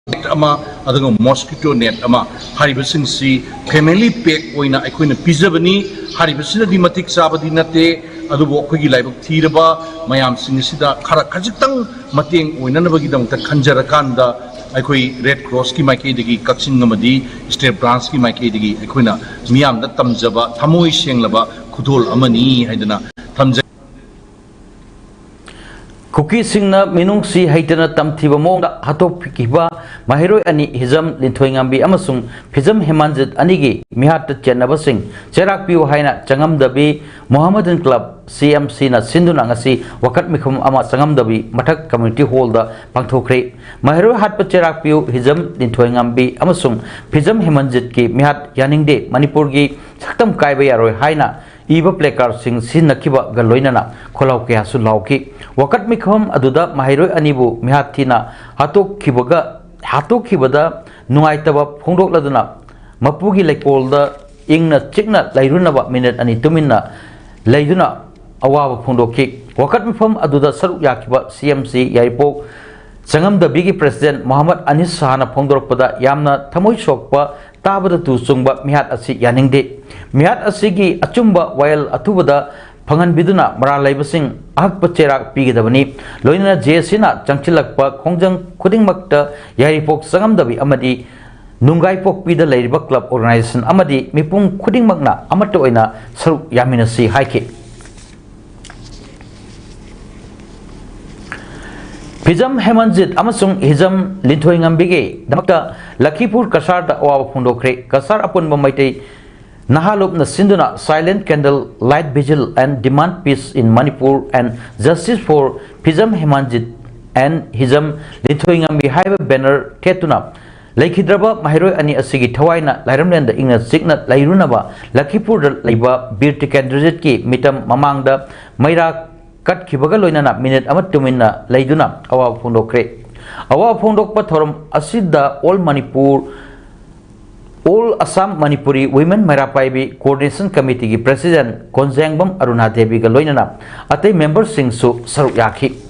ꯅꯦꯠ ꯑꯃ, ꯑꯗꯨꯒ ꯃꯣꯁꯀꯤꯇꯣ ꯅꯦꯠ ꯑꯃ, ꯍꯥꯏꯔꯤꯕꯁꯤꯡꯁꯤ ꯐꯦꯃꯤꯂꯤ ꯄꯦꯛ ꯑꯣꯏꯅ ꯑꯩꯈꯣꯏꯅ ꯄꯤꯖꯕꯅꯤ꯫ ꯍꯥꯏꯔꯤꯕꯁꯤꯅꯗꯤ ꯃꯇꯤꯛ ꯆꯥꯕꯗꯤ ꯅꯠꯇꯦ, ꯑꯗꯨꯕꯨ ꯑꯩꯈꯣꯏꯒꯤ ꯂꯥꯏꯕꯛ ꯊꯤꯔꯕ ꯃꯌꯥꯝꯁꯤꯡ ꯑꯁꯤꯗ ꯈꯔ ꯈꯖꯤꯛꯇꯪ ꯃꯇꯦꯡ ꯑꯣꯏꯅꯅꯕꯒꯤꯗꯃꯛꯇ ꯈꯟꯖꯔꯀꯥꯟꯗ, ꯑꯩꯈꯣꯏ ꯔꯦꯗ ꯀ꯭ꯔꯣꯁꯀꯤ ꯃꯥꯏꯀꯩꯗꯒꯤ ꯀꯛꯆꯤꯡ ꯑꯃꯗꯤ ꯁ꯭ꯇꯦꯠ ꯕ꯭ꯔꯥꯟꯁꯀꯤ ꯃꯥꯏꯀꯩꯗꯒꯤ ꯑꯩꯈꯣꯏꯅ ꯃꯤꯌꯥꯝꯗ ꯇꯝꯖꯕ ꯊꯃꯣꯏ ꯁꯦꯡꯂꯕ ꯈꯨꯗꯣꯜ ꯑꯃꯅꯤ ꯍꯥꯏꯗꯅ ꯊꯝꯖꯩ꯫ ꯀꯨꯀꯤꯁꯤꯡꯅ ꯃꯤꯅꯨꯡꯁꯤ ꯍꯩꯇꯅ ꯇꯝꯊꯤꯕ ꯃꯑꯣꯡꯗ ꯍꯥꯠꯇꯣꯛꯈꯤꯕ ꯃꯍꯩꯔꯣꯏ ꯑꯅꯤ ꯍꯤꯖꯝ ꯂꯤꯟꯊꯣꯏꯉꯝꯕꯤ ꯑꯃꯁꯨꯡ ꯐꯤꯖꯝ ꯍꯦꯃꯟꯖꯤꯠ ꯑꯅꯤꯒꯤ ꯃꯤꯍꯥꯠꯇ ꯆꯦꯟꯅꯕꯁꯤꯡ ꯆꯩꯔꯥꯛ ꯄꯤꯌꯨ ꯍꯥꯏꯅ ꯆꯪꯉꯝꯗꯕꯤ ꯃꯣꯍꯝꯃꯗꯟ ꯀ꯭ꯂꯕ, ꯁꯤ ꯑꯦꯝ ꯁꯤꯅ ꯁꯤꯟꯗꯨꯅ ꯉꯁꯤ ꯋꯥꯀꯠ ꯃꯤꯐꯝ ꯑꯃ ꯆꯪꯉꯝꯗꯕꯤ ꯃꯊꯛ ꯀꯝꯃ꯭ꯌꯨꯅꯤꯇꯤ ꯍꯣꯜꯗ ꯄꯥꯡꯊꯣꯛꯈ꯭ꯔꯦ꯫ ꯃꯍꯩꯔꯣꯏ ꯍꯥꯠꯄ ꯆꯩꯔꯥꯛ ꯄꯤꯌꯨ ꯍꯤꯖꯝ ꯂꯤꯟꯊꯣꯏꯉꯝꯕꯤ ꯑꯃꯁꯨꯡ ꯐꯤꯖꯝ ꯍꯦꯃꯟꯖꯤꯠꯀꯤ ꯃꯤꯍꯥꯠ ꯌꯥꯅꯤꯡꯗꯦ, ꯃꯅꯤꯄꯨꯔꯒꯤ ꯁꯛꯇꯝ ꯀꯥꯏꯕ ꯌꯥꯔꯣꯏ ꯍꯥꯏꯅ ꯏꯕ ꯄ꯭ꯂꯦꯀꯥꯔꯗꯁꯤꯡ ꯁꯤꯖꯤꯟꯅꯈꯤꯕꯒ ꯂꯣꯏꯅꯅ ꯈꯣꯜꯂꯥꯎ ꯀꯌꯥꯁꯨ ꯂꯥꯎꯈꯤ꯫ ꯋꯥꯀꯠ ꯃꯤꯐꯝ ꯑꯗꯨꯗ ꯃꯍꯩꯔꯣꯏ ꯑꯅꯤꯕꯨ ꯃꯤꯍꯥꯠ ꯊꯤꯅ ꯍꯥꯠꯇꯣꯛꯈꯤꯕꯒ, ꯍꯥꯠꯇꯣꯛꯈꯤꯕꯗ ꯅꯨꯡꯉꯥꯏꯇꯕ ꯐꯣꯡꯗꯣꯛꯂꯗꯨꯅ ꯃꯄꯨꯒꯤ ꯂꯩꯀꯣꯜꯗ ꯏꯪꯅ ꯆꯤꯛꯅ ꯂꯩꯔꯨꯅꯕ ꯃꯤꯅꯤꯠ ꯑꯅꯤ ꯇꯨꯃꯤꯟꯅ ꯂꯩꯗꯨꯅ ꯑꯋꯥꯕ ꯐꯣꯡꯗꯣꯛꯈꯤ꯫ ꯋꯥꯀꯠ ꯃꯤꯐꯝ ꯑꯗꯨꯗ ꯁꯔꯨꯛ ꯌꯥꯈꯤꯕ ꯁꯤ ꯑꯦꯝ ꯁꯤ ꯌꯥꯏꯔꯤꯄꯣꯛ ꯆꯪꯉꯝꯗꯕꯤꯒꯤ ꯄ꯭ꯔꯦꯁꯤꯗꯦꯟꯠ ꯃꯣꯍꯝꯃꯗ ꯑꯅꯤꯁ ꯁꯍꯥꯅ ꯐꯣꯡꯗꯣꯔꯛꯄꯗ ꯌꯥꯝꯅ ꯊꯃꯣꯏ ꯁꯣꯛꯄ, ꯇꯥꯕꯗ ꯇꯨ ꯆꯨꯡꯕ ꯃꯤꯍꯥꯠ ꯑꯁꯤ ꯌꯥꯅꯤꯡꯗꯦ꯫ ꯃꯤꯍꯥꯠ ꯑꯁꯤꯒꯤ ꯑꯆꯨꯝꯕ ꯋꯥꯌꯦꯜ ꯑꯊꯨꯕꯗ ꯐꯪꯍꯟꯕꯤꯗꯨꯅ ꯃꯔꯥꯜ ꯂꯩꯕꯁꯤꯡ ꯑꯍꯛꯄ ꯆꯩꯔꯥꯛ ꯄꯤꯒꯗꯕꯅꯤ꯫ ꯂꯣꯏꯅꯅ ꯖꯦ ꯑꯦꯁ ꯁꯤꯅ ꯆꯪꯁꯤꯜꯂꯛꯄ ꯈꯣꯡꯖꯪ ꯈꯨꯗꯤꯡꯃꯛꯇ ꯌꯥꯏꯔꯤꯄꯣꯛ ꯆꯪꯉꯝꯗꯕꯤ ꯑꯃꯗꯤ ꯅꯨꯡꯒꯥꯏꯄꯣꯛꯄꯤꯗ ꯂꯩꯔꯤꯕ ꯀ꯭ꯂꯕ ꯑꯣꯔꯒꯅꯥꯏꯖꯦꯁꯟ ꯑꯃꯗꯤ ꯃꯤꯄꯨꯝ ꯈꯨꯗꯤꯡꯃꯛꯅ ꯑꯃꯠꯇ ꯑꯣꯏꯅ ꯁꯔꯨꯛ ꯌꯥꯃꯤꯟꯅꯁꯤ ꯍꯥꯏꯈꯤ꯫ ꯐꯤꯖꯝ ꯍꯦꯃꯟꯖꯤꯠ ꯑꯃꯁꯨꯡ ꯍꯤꯖꯝ ꯂꯤꯟꯊꯣꯏꯉꯝꯕꯤꯒꯤꯗꯃꯛꯇ ꯂꯈꯤꯄꯨꯔ ꯀꯁꯥꯔꯗ ꯑꯋꯥꯕ ꯐꯣꯡꯗꯣꯛꯈ꯭ꯔꯦ꯫ ꯀꯁꯥꯔ ꯑꯄꯨꯟꯕ ꯃꯩꯇꯩ ꯅꯍꯥꯂꯨꯞꯅ ꯁꯤꯟꯗꯨꯅ Silent Candle Light Vigil and Demand Peace in Manipur and Justice for Phijam Hemanjit and Hijam Linthoingambi ꯍꯥꯏꯕ ꯕꯦꯅꯔ ꯊꯦꯠꯇꯨꯅ ꯂꯩꯈꯤꯗ꯭ꯔꯕ ꯃꯍꯩꯔꯣꯏ ꯑꯅꯤ ꯑꯁꯤꯒꯤ ꯊꯋꯥꯏꯅ ꯂꯥꯏꯔꯝꯂꯦꯟꯗ ꯏꯪꯅ ꯆꯤꯛꯅ ꯂꯩꯔꯨꯅꯕ ꯂꯈꯤꯄꯨꯔꯗ ꯂꯩꯕ ꯕꯤꯔ ꯇꯤꯀꯦꯟꯗ꯭ꯔꯖꯤꯠꯀꯤ ꯃꯤꯇꯝ ꯃꯃꯥꯡꯗ ꯃꯩꯔꯥ ꯀꯠꯈꯤꯕꯒ ꯂꯣꯏꯅꯅ ꯃꯤꯅꯤꯠ ꯑꯃ ꯇꯨꯃꯤꯟꯅ ꯂꯩꯗꯨꯅ ꯑꯋꯥꯕ ꯐꯣꯡꯗꯣꯛꯈ꯭ꯔꯦ꯫ ꯑꯋꯥꯕ ꯐꯣꯡꯗꯣꯛꯄ ꯊꯧꯔꯝ ꯑꯁꯤꯗ All Manipur, All Assam Manipuri Women Meira Paibi Coordination Committeeꯒꯤ ꯄ꯭ꯔꯦꯁꯤꯗꯦꯟꯠ ꯀꯣꯟꯖꯦꯡꯕꯝ ꯑꯔꯨꯅꯥ ꯗꯦꯕꯤꯒ ꯂꯣꯏꯅꯅ ꯑꯇꯩ ꯃꯦꯝꯕꯔꯁꯤꯡꯁꯨ ꯁꯔꯨꯛ ꯌꯥꯈꯤ꯫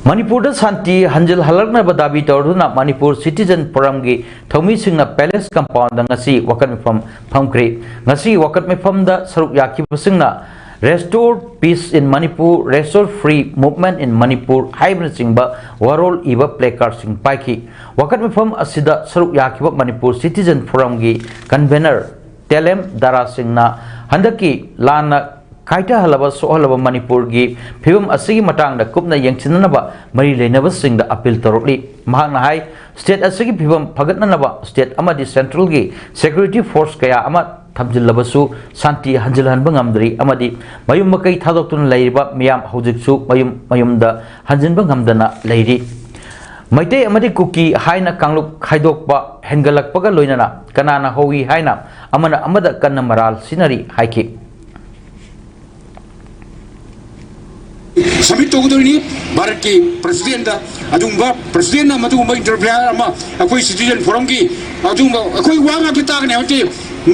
ꯃꯅꯤꯄꯨꯔꯗ ꯁꯥꯟꯇꯤ ꯍꯟꯖꯤꯜꯍꯜꯂꯛꯅꯕ ꯗꯥꯕꯤ ꯇꯧꯗꯨꯅ ꯃꯅꯤꯄꯨꯔ ꯁꯤꯇꯤꯖꯟ ꯐꯣꯔꯝꯒꯤ ꯊꯧꯃꯤꯁꯤꯡꯅ ꯄꯦꯂꯦꯁ ꯀꯝꯄꯥꯎꯟꯗ ꯉꯁꯤ ꯋꯥꯀꯠ ꯃꯤꯐꯝ ꯐꯝꯈ꯭ꯔꯦ꯫ ꯉꯁꯤ ꯋꯥꯀꯠ ꯃꯤꯐꯝꯗ ꯁꯔꯨꯛ ꯌꯥꯈꯤꯕꯁꯤꯡꯅ Restore Peace in Manipur, Restore Free Movement in Manipur ꯍꯥꯏꯕꯅꯆꯤꯡꯕ ꯋꯥꯔꯣꯜ ꯏꯕ ꯄ꯭ꯂꯦꯀꯥꯔꯗꯁꯤꯡ ꯄꯥꯏꯈꯤ꯫ ꯋꯥꯀꯠ ꯃꯤꯐꯝ ꯑꯁꯤꯗ ꯁꯔꯨꯛ ꯌꯥꯈꯤꯕ ꯃꯅꯤꯄꯨꯔ ꯁꯤꯇꯤꯖꯟ ꯐꯣꯔꯝꯒꯤ ꯀꯟꯚꯦꯅꯔ ꯇꯦꯂꯦꯝ ꯗꯥꯔꯥꯁꯤꯡꯅ ꯍꯟꯗꯛꯀꯤ ꯂꯥꯟꯅ ꯀꯥꯏꯊꯍꯜꯂꯕ, ꯁꯣꯛꯍꯜꯂꯕ ꯃꯅꯤꯄꯨꯔꯒꯤ ꯐꯤꯕꯝ ꯑꯁꯤꯒꯤ ꯃꯇꯥꯡꯗ ꯀꯨꯞꯅ ꯌꯦꯡꯁꯤꯟꯅꯅꯕ ꯃꯔꯤ ꯂꯩꯅꯕꯁꯤꯡꯗ ꯑꯄꯤꯜ ꯇꯧꯔꯛꯂꯤ꯫ ꯃꯍꯥꯛꯅ ꯍꯥꯏ, ꯁ꯭ꯇꯦꯠ ꯑꯁꯤꯒꯤ ꯐꯤꯕꯝ ꯐꯒꯠꯅꯅꯕ ꯁ꯭ꯇꯦꯠ ꯑꯃꯗꯤ ꯁꯦꯟꯇ꯭ꯔꯦꯜꯒꯤ ꯁꯦꯀ꯭ꯌꯨꯔꯤꯇꯤ ꯐꯣꯔꯁ ꯀꯌꯥ ꯑꯃ ꯊꯝꯖꯤꯜꯂꯕꯁꯨ ꯁꯥꯟꯇꯤ ꯍꯟꯖꯤꯜꯍꯟꯕ ꯉꯝꯗ꯭ꯔꯤ ꯑꯃꯗꯤ ꯃꯌꯨꯝ ꯃꯀꯩ ꯊꯥꯗꯣꯛꯇꯨꯅ ꯂꯩꯔꯤꯕ ꯃꯤꯌꯥꯝ ꯍꯧꯖꯤꯛꯁꯨ ꯃꯌꯨꯝ ꯃꯌꯨꯝꯗ ꯍꯟꯖꯤꯟꯕ ꯉꯝꯗꯅ ꯂꯩꯔꯤ꯫ ꯃꯩꯇꯩ ꯑꯃꯗꯤ ꯀꯨꯀꯤ ꯍꯥꯏꯅ ꯀꯥꯡꯂꯨꯞ ꯈꯥꯏꯗꯣꯛꯄ ꯍꯦꯟꯒꯠꯂꯛꯄꯒ ꯂꯣꯏꯅꯅ ꯀꯅꯥꯅ ꯍꯧꯏ ꯍꯥꯏꯅ ꯑꯃꯅ ꯑꯃꯗ ꯀꯟꯅ ꯃꯔꯥꯜ ꯁꯤꯟꯅꯔꯤ ꯍꯥꯏꯈꯤ꯫ ꯁꯕꯃꯤꯠ ꯇꯧꯒꯗꯧꯔꯤꯅꯤ ꯚꯥꯔꯠꯀꯤ ꯄ꯭ꯔꯁꯤꯗꯦꯟꯗ꯫ ꯑꯗꯨꯒꯨꯝꯕ ꯄ꯭ꯔꯁꯤꯗꯦꯟꯅ ꯃꯗꯨꯒꯨꯝꯕ ꯏꯟꯇꯔꯐꯤꯌꯔ ꯑꯃ ꯑꯩꯈꯣꯏ ꯁꯤꯇꯤꯖꯟ ꯐꯣꯔꯝꯒꯤ ꯑꯗꯨꯒꯨꯝꯕ ꯑꯩꯈꯣꯏ ꯋꯥ ꯉꯥꯛꯇ ꯇꯥꯒꯅꯤ ꯍꯥꯏꯕ ꯅꯠꯇꯦ꯫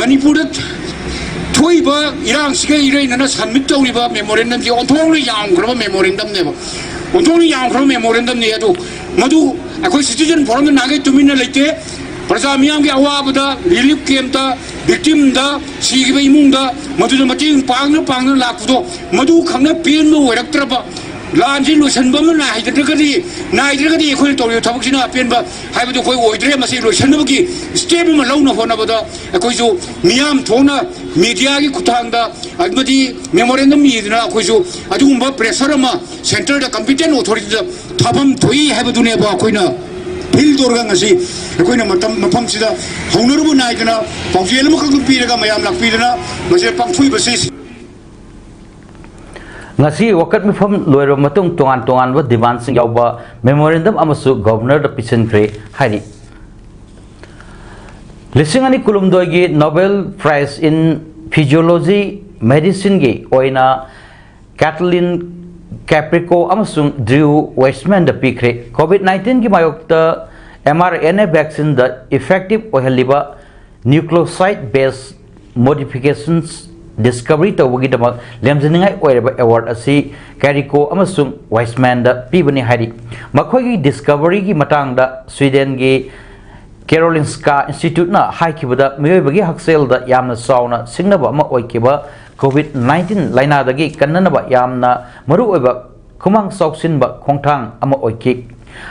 ꯃꯅꯤꯄꯨꯔꯗ ꯊꯣꯛꯏꯕ ꯏꯔꯥꯡꯁꯤꯒ ꯏꯔꯩꯅꯅ ꯁꯕꯃꯤꯠ ꯇꯧꯔꯤꯕ ꯃꯦꯃꯣꯔꯦꯟꯗꯝꯁꯤ ꯑꯣꯟꯊꯣꯛꯅ ꯌꯥꯝꯈ꯭ꯔꯕ ꯃꯦꯃꯣꯔꯦꯟꯗꯝꯅꯦꯕ꯫ ꯑꯣꯟꯊꯣꯛꯅ ꯌꯥꯝꯈ꯭ꯔꯕ ꯃꯦꯃꯣꯔꯦꯟꯗꯝꯅꯤ꯫ ꯑꯗꯨ ꯃꯗꯨ ꯑꯩꯈꯣꯏ ꯁꯤꯇꯤꯖꯟ ꯐꯣꯔꯝꯅ ꯅꯍꯥꯟꯈꯩ ꯇꯨꯃꯤꯟꯅ ꯂꯩꯇꯦ꯫ ꯄ꯭ꯔꯖꯥ ꯃꯤꯌꯥꯝꯒꯤ ꯑꯋꯥꯕꯗ, ꯔꯤꯂꯤꯐ ꯀꯦꯝꯞꯇ, ꯚꯤꯛꯇꯤꯝꯗ, ꯁꯤꯈꯤꯕ ꯏꯃꯨꯡꯗ ꯃꯗꯨꯗ ꯃꯇꯦꯡ ꯄꯥꯡꯅ ꯄꯥꯡꯅ ꯂꯥꯛꯄꯗꯣ, ꯃꯗꯨ ꯈꯛꯅ ꯄꯦꯟꯕ ꯑꯣꯏꯔꯛꯇ꯭ꯔꯕ꯫ ꯂꯥꯟꯁꯤ ꯂꯣꯏꯁꯤꯟꯕ ꯑꯃ ꯅꯥꯏꯗ꯭ꯔꯒꯗꯤ, ꯅꯥꯏꯗ꯭ꯔꯒꯗꯤ ꯑꯩꯈꯣꯏꯅ ꯇꯧꯔꯤꯕ ꯊꯕꯛꯁꯤꯅ ꯑꯄꯦꯟꯕ ꯍꯥꯏꯕꯗꯨ ꯑꯩꯈꯣꯏ ꯑꯣꯏꯗ꯭ꯔꯦ꯫ ꯃꯁꯤ ꯂꯣꯏꯁꯤꯟꯅꯕꯒꯤ ꯁ꯭ꯇꯦꯞ ꯑꯃ ꯂꯧꯅ ꯍꯣꯠꯅꯕꯗ ꯑꯩꯈꯣꯏꯁꯨ ꯃꯤꯌꯥꯝ ꯊꯣꯛꯅ ꯃꯤꯗꯤꯌꯥꯒꯤ ꯈꯨꯠꯊꯥꯡꯗ ꯑꯃꯗꯤ ꯃꯦꯃꯣꯔꯦꯟꯗꯝ ꯏꯗꯨꯅ ꯑꯩꯈꯣꯏꯁꯨ ꯑꯗꯨꯒꯨꯝꯕ ꯄ꯭ꯔꯦꯁꯔ ꯑꯃ ꯁꯦꯟꯇꯔꯗ ꯀꯝꯄꯤꯇꯦꯟ ꯑꯣꯊꯣꯔꯤꯇꯤꯗ ꯊꯥꯐꯝ ꯊꯣꯛꯏ ꯍꯥꯏꯕꯗꯨꯅꯦꯕ ꯑꯩꯈꯣꯏꯅ ꯐꯤꯜ ꯇꯧꯔꯒ ꯉꯁꯤ ꯑꯩꯈꯣꯏꯅ ꯃꯇꯝ ꯃꯐꯝꯁꯤꯗ ꯍꯧꯅꯔꯨꯕ ꯅꯥꯏꯗꯅ ꯄꯥꯎꯖꯦꯜ ꯑꯃꯈꯛ ꯄꯤꯔꯒ ꯃꯌꯥꯝ ꯂꯥꯛꯄꯤꯗꯅ ꯃꯁꯤꯗ ꯄꯥꯡꯊꯣꯛꯏꯕꯁꯤ꯫ ꯉꯁꯤ ꯋꯥꯀꯠ ꯃꯤꯐꯝ ꯂꯣꯏꯔꯕ ꯃꯇꯨꯡ ꯇꯣꯉꯥꯟ ꯇꯣꯉꯥꯟꯕ ꯗꯤꯃꯥꯟꯁꯤꯡ ꯌꯥꯎꯕ ꯃꯦꯃꯣꯔꯦꯟꯗꯝ ꯑꯃꯁꯨ ꯒꯚꯔꯅꯔꯗ ꯄꯤꯁꯤꯟꯈ꯭ꯔꯦ ꯍꯥꯏꯔꯤ꯫ ꯂꯤꯁꯤꯡ ꯑꯅꯤ ꯀꯨꯟꯍꯨꯝꯗꯣꯏꯒꯤ Nobel Prize in Physiology Medicineꯒꯤ ꯑꯣꯏꯅ ꯀꯦꯊꯂꯤꯟ ꯀꯦꯄ꯭ꯔꯤꯀꯣ ꯑꯃꯁꯨꯡ ꯗ꯭ꯔꯤꯎ ꯋꯦꯁꯃꯦꯟꯗ ꯄꯤꯈ꯭ꯔꯦ꯫ ꯀꯣꯚꯤꯗ ꯅꯥꯏꯟꯇꯤꯟꯒꯤ ꯃꯥꯌꯣꯛꯇ mRNA vaccineꯗ effective ꯑꯣꯏꯍꯜꯂꯤꯕ nucleoside based modifications discovery ꯇꯧꯕꯒꯤꯗꯃꯛ ꯂꯦꯝꯖꯅꯤꯡꯉꯥꯏ ꯑꯣꯏꯔꯕ ꯑꯦꯋꯥꯔꯗ ꯑꯁꯤ ꯀꯦꯔꯤꯀꯣ ꯑꯃꯁꯨꯡ ꯋꯥꯏꯁꯃꯦꯟꯗ ꯄꯤꯕꯅꯤ ꯍꯥꯏꯔꯤ꯫ ꯃꯈꯣꯏꯒꯤ ꯗꯤꯁꯀꯚꯔꯤꯒꯤ ꯃꯇꯥꯡꯗ ꯁ꯭ꯋꯤꯗꯦꯟꯒꯤ ꯀꯦꯔꯣꯂꯤꯟꯁꯀꯥ ꯏꯟꯁꯇꯤꯇ꯭ꯌꯨꯠꯅ ꯍꯥꯏꯈꯤꯕꯗ, ꯃꯤꯑꯣꯏꯕꯒꯤ ꯍꯛꯁꯦꯜꯗ ꯌꯥꯝꯅ ꯆꯥꯎꯅ ꯁꯤꯡꯅꯕ ꯑꯃ ꯑꯣꯏꯈꯤꯕ ꯀꯣꯚꯤꯗ ꯅꯥꯏꯟꯇꯤꯟ ꯂꯥꯏꯅꯥꯗꯒꯤ ꯀꯟꯅꯅꯕ ꯌꯥꯝꯅ ꯃꯔꯨꯑꯣꯏꯕ ꯈꯨꯃꯥꯡ ꯆꯥꯎꯁꯤꯟꯕ ꯈꯣꯡꯊꯥꯡ ꯑꯃ ꯑꯣꯏꯈꯤ꯫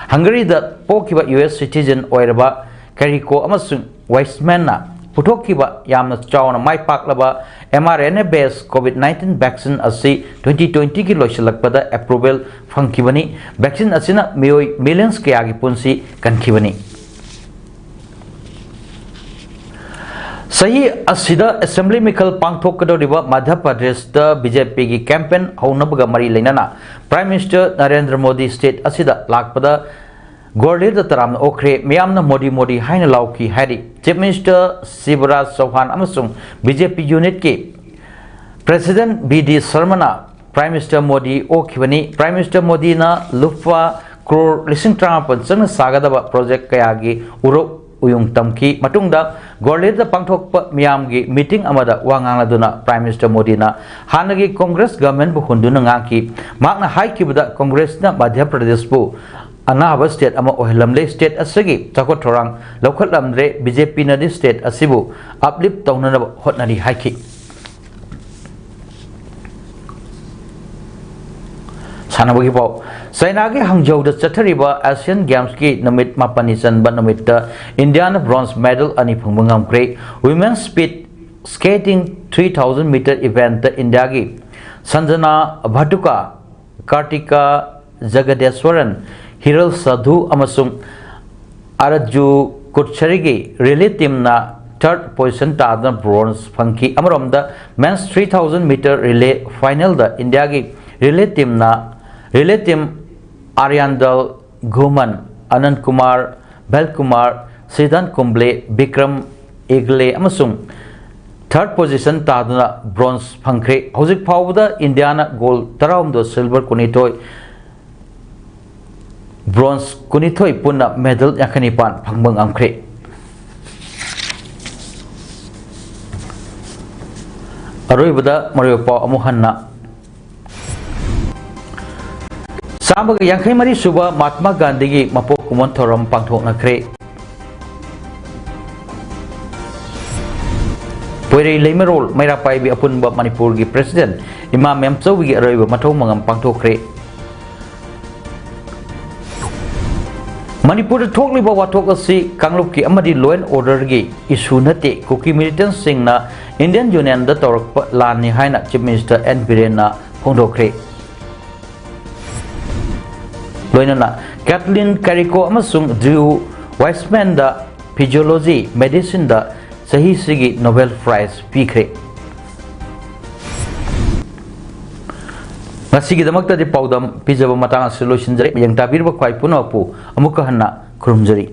ꯍꯪꯒꯔꯤꯗ ꯄꯣꯛꯈꯤꯕ ꯌꯨ ꯑꯦꯁ ꯁꯤꯇꯤꯖꯟ ꯑꯣꯏꯔꯕ ꯀꯦꯔꯤꯀꯣ ꯑꯃꯁꯨꯡ ꯋꯥꯏꯁꯃꯦꯟꯅ ꯄꯨꯊꯣꯛꯈꯤꯕ ꯌꯥꯝꯅ ꯆꯥꯎꯅ ꯃꯥꯏ ꯄꯥꯛꯂꯕ mRNA based COVID nineteen vaccine ꯑꯁꯤ twenty twenty ꯒꯤ ꯂꯣꯏꯁꯤꯜꯂꯛꯄꯗ approval ꯐꯪꯈꯤꯕꯅꯤ꯫ Vaccine ꯑꯁꯤꯅ ꯃꯤꯑꯣꯏ millions ꯀꯌꯥꯒꯤ ꯄꯨꯟꯁꯤ ꯀꯟꯈꯤꯕꯅꯤ꯫ ꯆꯍꯤ ꯑꯁꯤꯗ assembly ꯃꯤꯈꯜ ꯄꯥꯡꯊꯣꯛꯀꯗꯧꯔꯤꯕ ꯃꯙ꯭ꯌ ꯄ꯭ꯔꯗꯦꯁꯇ BJPꯒꯤ campaign ꯍꯧꯅꯕꯒ ꯃꯔꯤ ꯂꯩꯅꯅ Prime Minister Narendra Modi state ꯑꯁꯤꯗ ꯂꯥꯛꯄꯗ ꯒ꯭ꯋꯥꯂꯤꯌꯔꯗ ꯇꯔꯥꯝꯅ ꯑꯣꯛꯈ꯭ꯔꯦ꯫ ꯃꯤꯌꯥꯝꯅ "ꯃꯣꯗꯤ, ꯃꯣꯗꯤ" ꯍꯥꯏꯅ ꯂꯥꯎꯈꯤ ꯍꯥꯏꯔꯤ꯫ Chief Minister ꯁꯤꯕꯔꯥꯖ ꯆꯧꯍꯥꯟ ꯑꯃꯁꯨꯡ BJP unitꯀꯤ President ꯕꯤ ꯗꯤ ꯁꯔꯃꯅ Prime Minister ꯃꯣꯗꯤ ꯑꯣꯛꯈꯤꯕꯅꯤ꯫ Prime Minister ꯃꯣꯗꯤꯅ ꯂꯨꯄꯥ ꯀ꯭ꯔꯣꯔ ꯂꯤꯁꯤꯡ ꯇꯔꯥꯃꯥꯄꯟ ꯆꯪꯅ ꯁꯥꯒꯗꯕ project ꯀꯌꯥꯒꯤ ꯎꯔꯣꯛ ꯎꯌꯨꯡ ꯇꯝꯈꯤ꯫ ꯃꯇꯨꯡꯗ ꯒ꯭ꯋꯥꯂꯤꯌꯔꯗ ꯄꯥꯡꯊꯣꯛꯄ ꯃꯤꯌꯥꯝꯒꯤ meeting ꯑꯃꯗ ꯋꯥ ꯉꯥꯡꯂꯗꯨꯅ Prime Minister ꯃꯣꯗꯤꯅ ꯍꯥꯟꯅꯒꯤ Congress governmentꯕꯨ ꯍꯨꯟꯗꯨꯅ ꯉꯥꯡꯈꯤ꯫ ꯃꯍꯥꯛꯅ ꯍꯥꯏꯈꯤꯕꯗ, Congressꯅ ꯃꯙ꯭ꯌ ꯄ꯭ꯔꯗꯦꯁꯄꯨ ꯑꯅꯥꯕ state ꯑꯃ ꯑꯣꯏꯍꯜꯂꯝꯂꯦ꯫ State ꯑꯁꯤꯒꯤ ꯆꯥꯎꯈꯠ ꯊꯧꯔꯥꯡ ꯂꯧꯈꯠꯂꯝꯗ꯭ꯔꯦ꯫ BJPꯅꯗꯤ state ꯑꯁꯤꯕꯨ uplift ꯇꯧꯅꯅꯕ ꯍꯣꯠꯅꯔꯤ ꯍꯥꯏꯈꯤ꯫ ꯁꯥꯟꯅꯕꯒꯤ ꯄꯥꯎ꯫ ꯆꯥꯏꯅꯥꯒꯤ ꯍꯪꯖꯧꯗ ꯆꯠꯊꯔꯤꯕ Asian Gamesꯀꯤ ꯅꯨꯃꯤꯠ ꯃꯥꯄꯟꯅꯤ ꯆꯟꯕ ꯅꯨꯃꯤꯠꯇ ꯏꯟꯗꯤꯌꯥꯅ bronze medal ꯑꯅꯤ ꯐꯪꯕ ꯉꯝꯈ꯭ꯔꯦ꯫ Women's speed skating three thousand meter eventꯇ ꯏꯟꯗꯤꯌꯥꯒꯤ ꯁꯟꯖꯅꯥ ꯚꯥꯇꯨꯀꯥ, ꯀꯥꯔꯇꯤꯀꯥ ꯖꯒꯗꯦꯁ꯭ꯋꯔꯟ, ꯍꯤꯔꯜ ꯁꯥꯙꯨ ꯑꯃꯁꯨꯡ ꯑꯔꯖꯨ ꯀꯨꯠꯁꯔꯤꯒꯤ relay teamꯅ third position ꯇꯥꯗꯨꯅ bronze ꯐꯪꯈꯤ꯫ ꯑꯃꯔꯣꯝꯗ, men's three thousand meter relay finalꯗ ꯏꯟꯗꯤꯌꯥꯒꯤ relay teamꯅ, relay team ꯑꯥꯔꯤꯌꯥꯟꯗꯜ ꯘꯨꯃꯟ, ꯑꯅꯟ ꯀꯨꯃꯥꯔ, ꯚꯦꯜ ꯀꯨꯃꯥꯔ, ꯁꯤꯗꯥꯟ ꯀꯨꯝꯕ꯭ꯂꯦ, ꯕꯤꯀ꯭ꯔꯝ ꯏꯒꯂꯦ ꯑꯃꯁꯨꯡ third position ꯇꯥꯗꯨꯅ bronze ꯐꯪꯈ꯭ꯔꯦ꯫ ꯍꯧꯖꯤꯛ ꯐꯥꯎꯕꯗ ꯏꯟꯗꯤꯌꯥꯅ gold ꯇꯔꯥꯍꯨꯝꯗꯣꯏ, silver ꯀꯨꯟꯅꯤꯊꯣꯏ, bronze ꯀꯨꯟꯅꯤꯊꯣꯏ, ꯄꯨꯟꯅ medal ꯌꯥꯡꯈꯩꯅꯤꯄꯥꯟ ꯐꯪꯕ ꯉꯝꯈ꯭ꯔꯦ꯫ ꯑꯔꯣꯏꯕꯗ ꯃꯔꯨꯑꯣꯏꯕ ꯄꯥꯎ ꯑꯃꯨꯛ ꯍꯟꯅ꯫ ꯆꯥꯝꯃꯒ ꯌꯥꯡꯈꯩ ꯃꯔꯤ ꯁꯨꯕ ꯃꯍꯥꯠꯃꯥ ꯒꯥꯟꯙꯤꯒꯤ ꯃꯄꯣꯛ ꯀꯨꯝꯑꯣꯟ ꯊꯧꯔꯝ ꯄꯥꯡꯊꯣꯛꯅꯈ꯭ꯔꯦ꯫ ꯄꯣꯏꯔꯩ ꯂꯩꯃꯔꯣꯜ ꯃꯩꯔꯥ ꯄꯥꯏꯕꯤ ꯑꯄꯨꯟꯕ ꯃꯅꯤꯄꯨꯔꯒꯤ president ꯏꯃꯥ ꯃꯦꯝꯆꯧꯕꯤꯒꯤ ꯑꯔꯣꯏꯕ ꯃꯊꯧ ꯃꯉꯝ ꯄꯥꯡꯊꯣꯛꯈ꯭ꯔꯦ꯫ ꯃꯅꯤꯄꯨꯔꯗ ꯊꯣꯛꯂꯤꯕ ꯋꯥꯊꯣꯛ ꯑꯁꯤ ꯀꯥꯡꯂꯨꯞꯀꯤ ꯑꯃꯗꯤ law and order ꯒꯤ issue ꯅꯠꯇꯦ, ꯀꯨꯀꯤ militant ꯁꯤꯡꯅ Indian Union ꯗ ꯇꯧꯔꯛꯄ ꯂꯥꯟꯅꯤ ꯍꯥꯏꯅ Chief Minister N ꯕꯤꯔꯦꯟꯅ ꯐꯣꯡꯗꯣꯛꯈ꯭ꯔꯦ꯫ ꯂꯣꯏꯅꯅ Kathleen Karikó ꯑꯃꯁꯨꯡ Drew Weissman ꯗ Physiology Medicine ꯗ ꯆꯍꯤꯁꯤꯒꯤ Nobel Prize ꯄꯤꯈ꯭ꯔꯦ꯫ ꯉꯁꯤꯒꯤꯗꯃꯛꯇꯗꯤ ꯄꯥꯎꯗꯝ ꯄꯤꯖꯕ ꯃꯇꯥꯡ ꯑꯁꯤ ꯂꯣꯏꯁꯤꯟꯖꯔꯦ꯫ ꯃꯤꯠꯌꯦꯡ ꯇꯥꯕꯤꯔꯤꯕ ꯈ꯭ꯋꯥꯏ ꯄꯨꯝꯅꯃꯛꯄꯨ ꯑꯃꯨꯛꯀ ꯍꯟꯅ ꯈꯨꯔꯨꯝꯖꯔꯤ꯫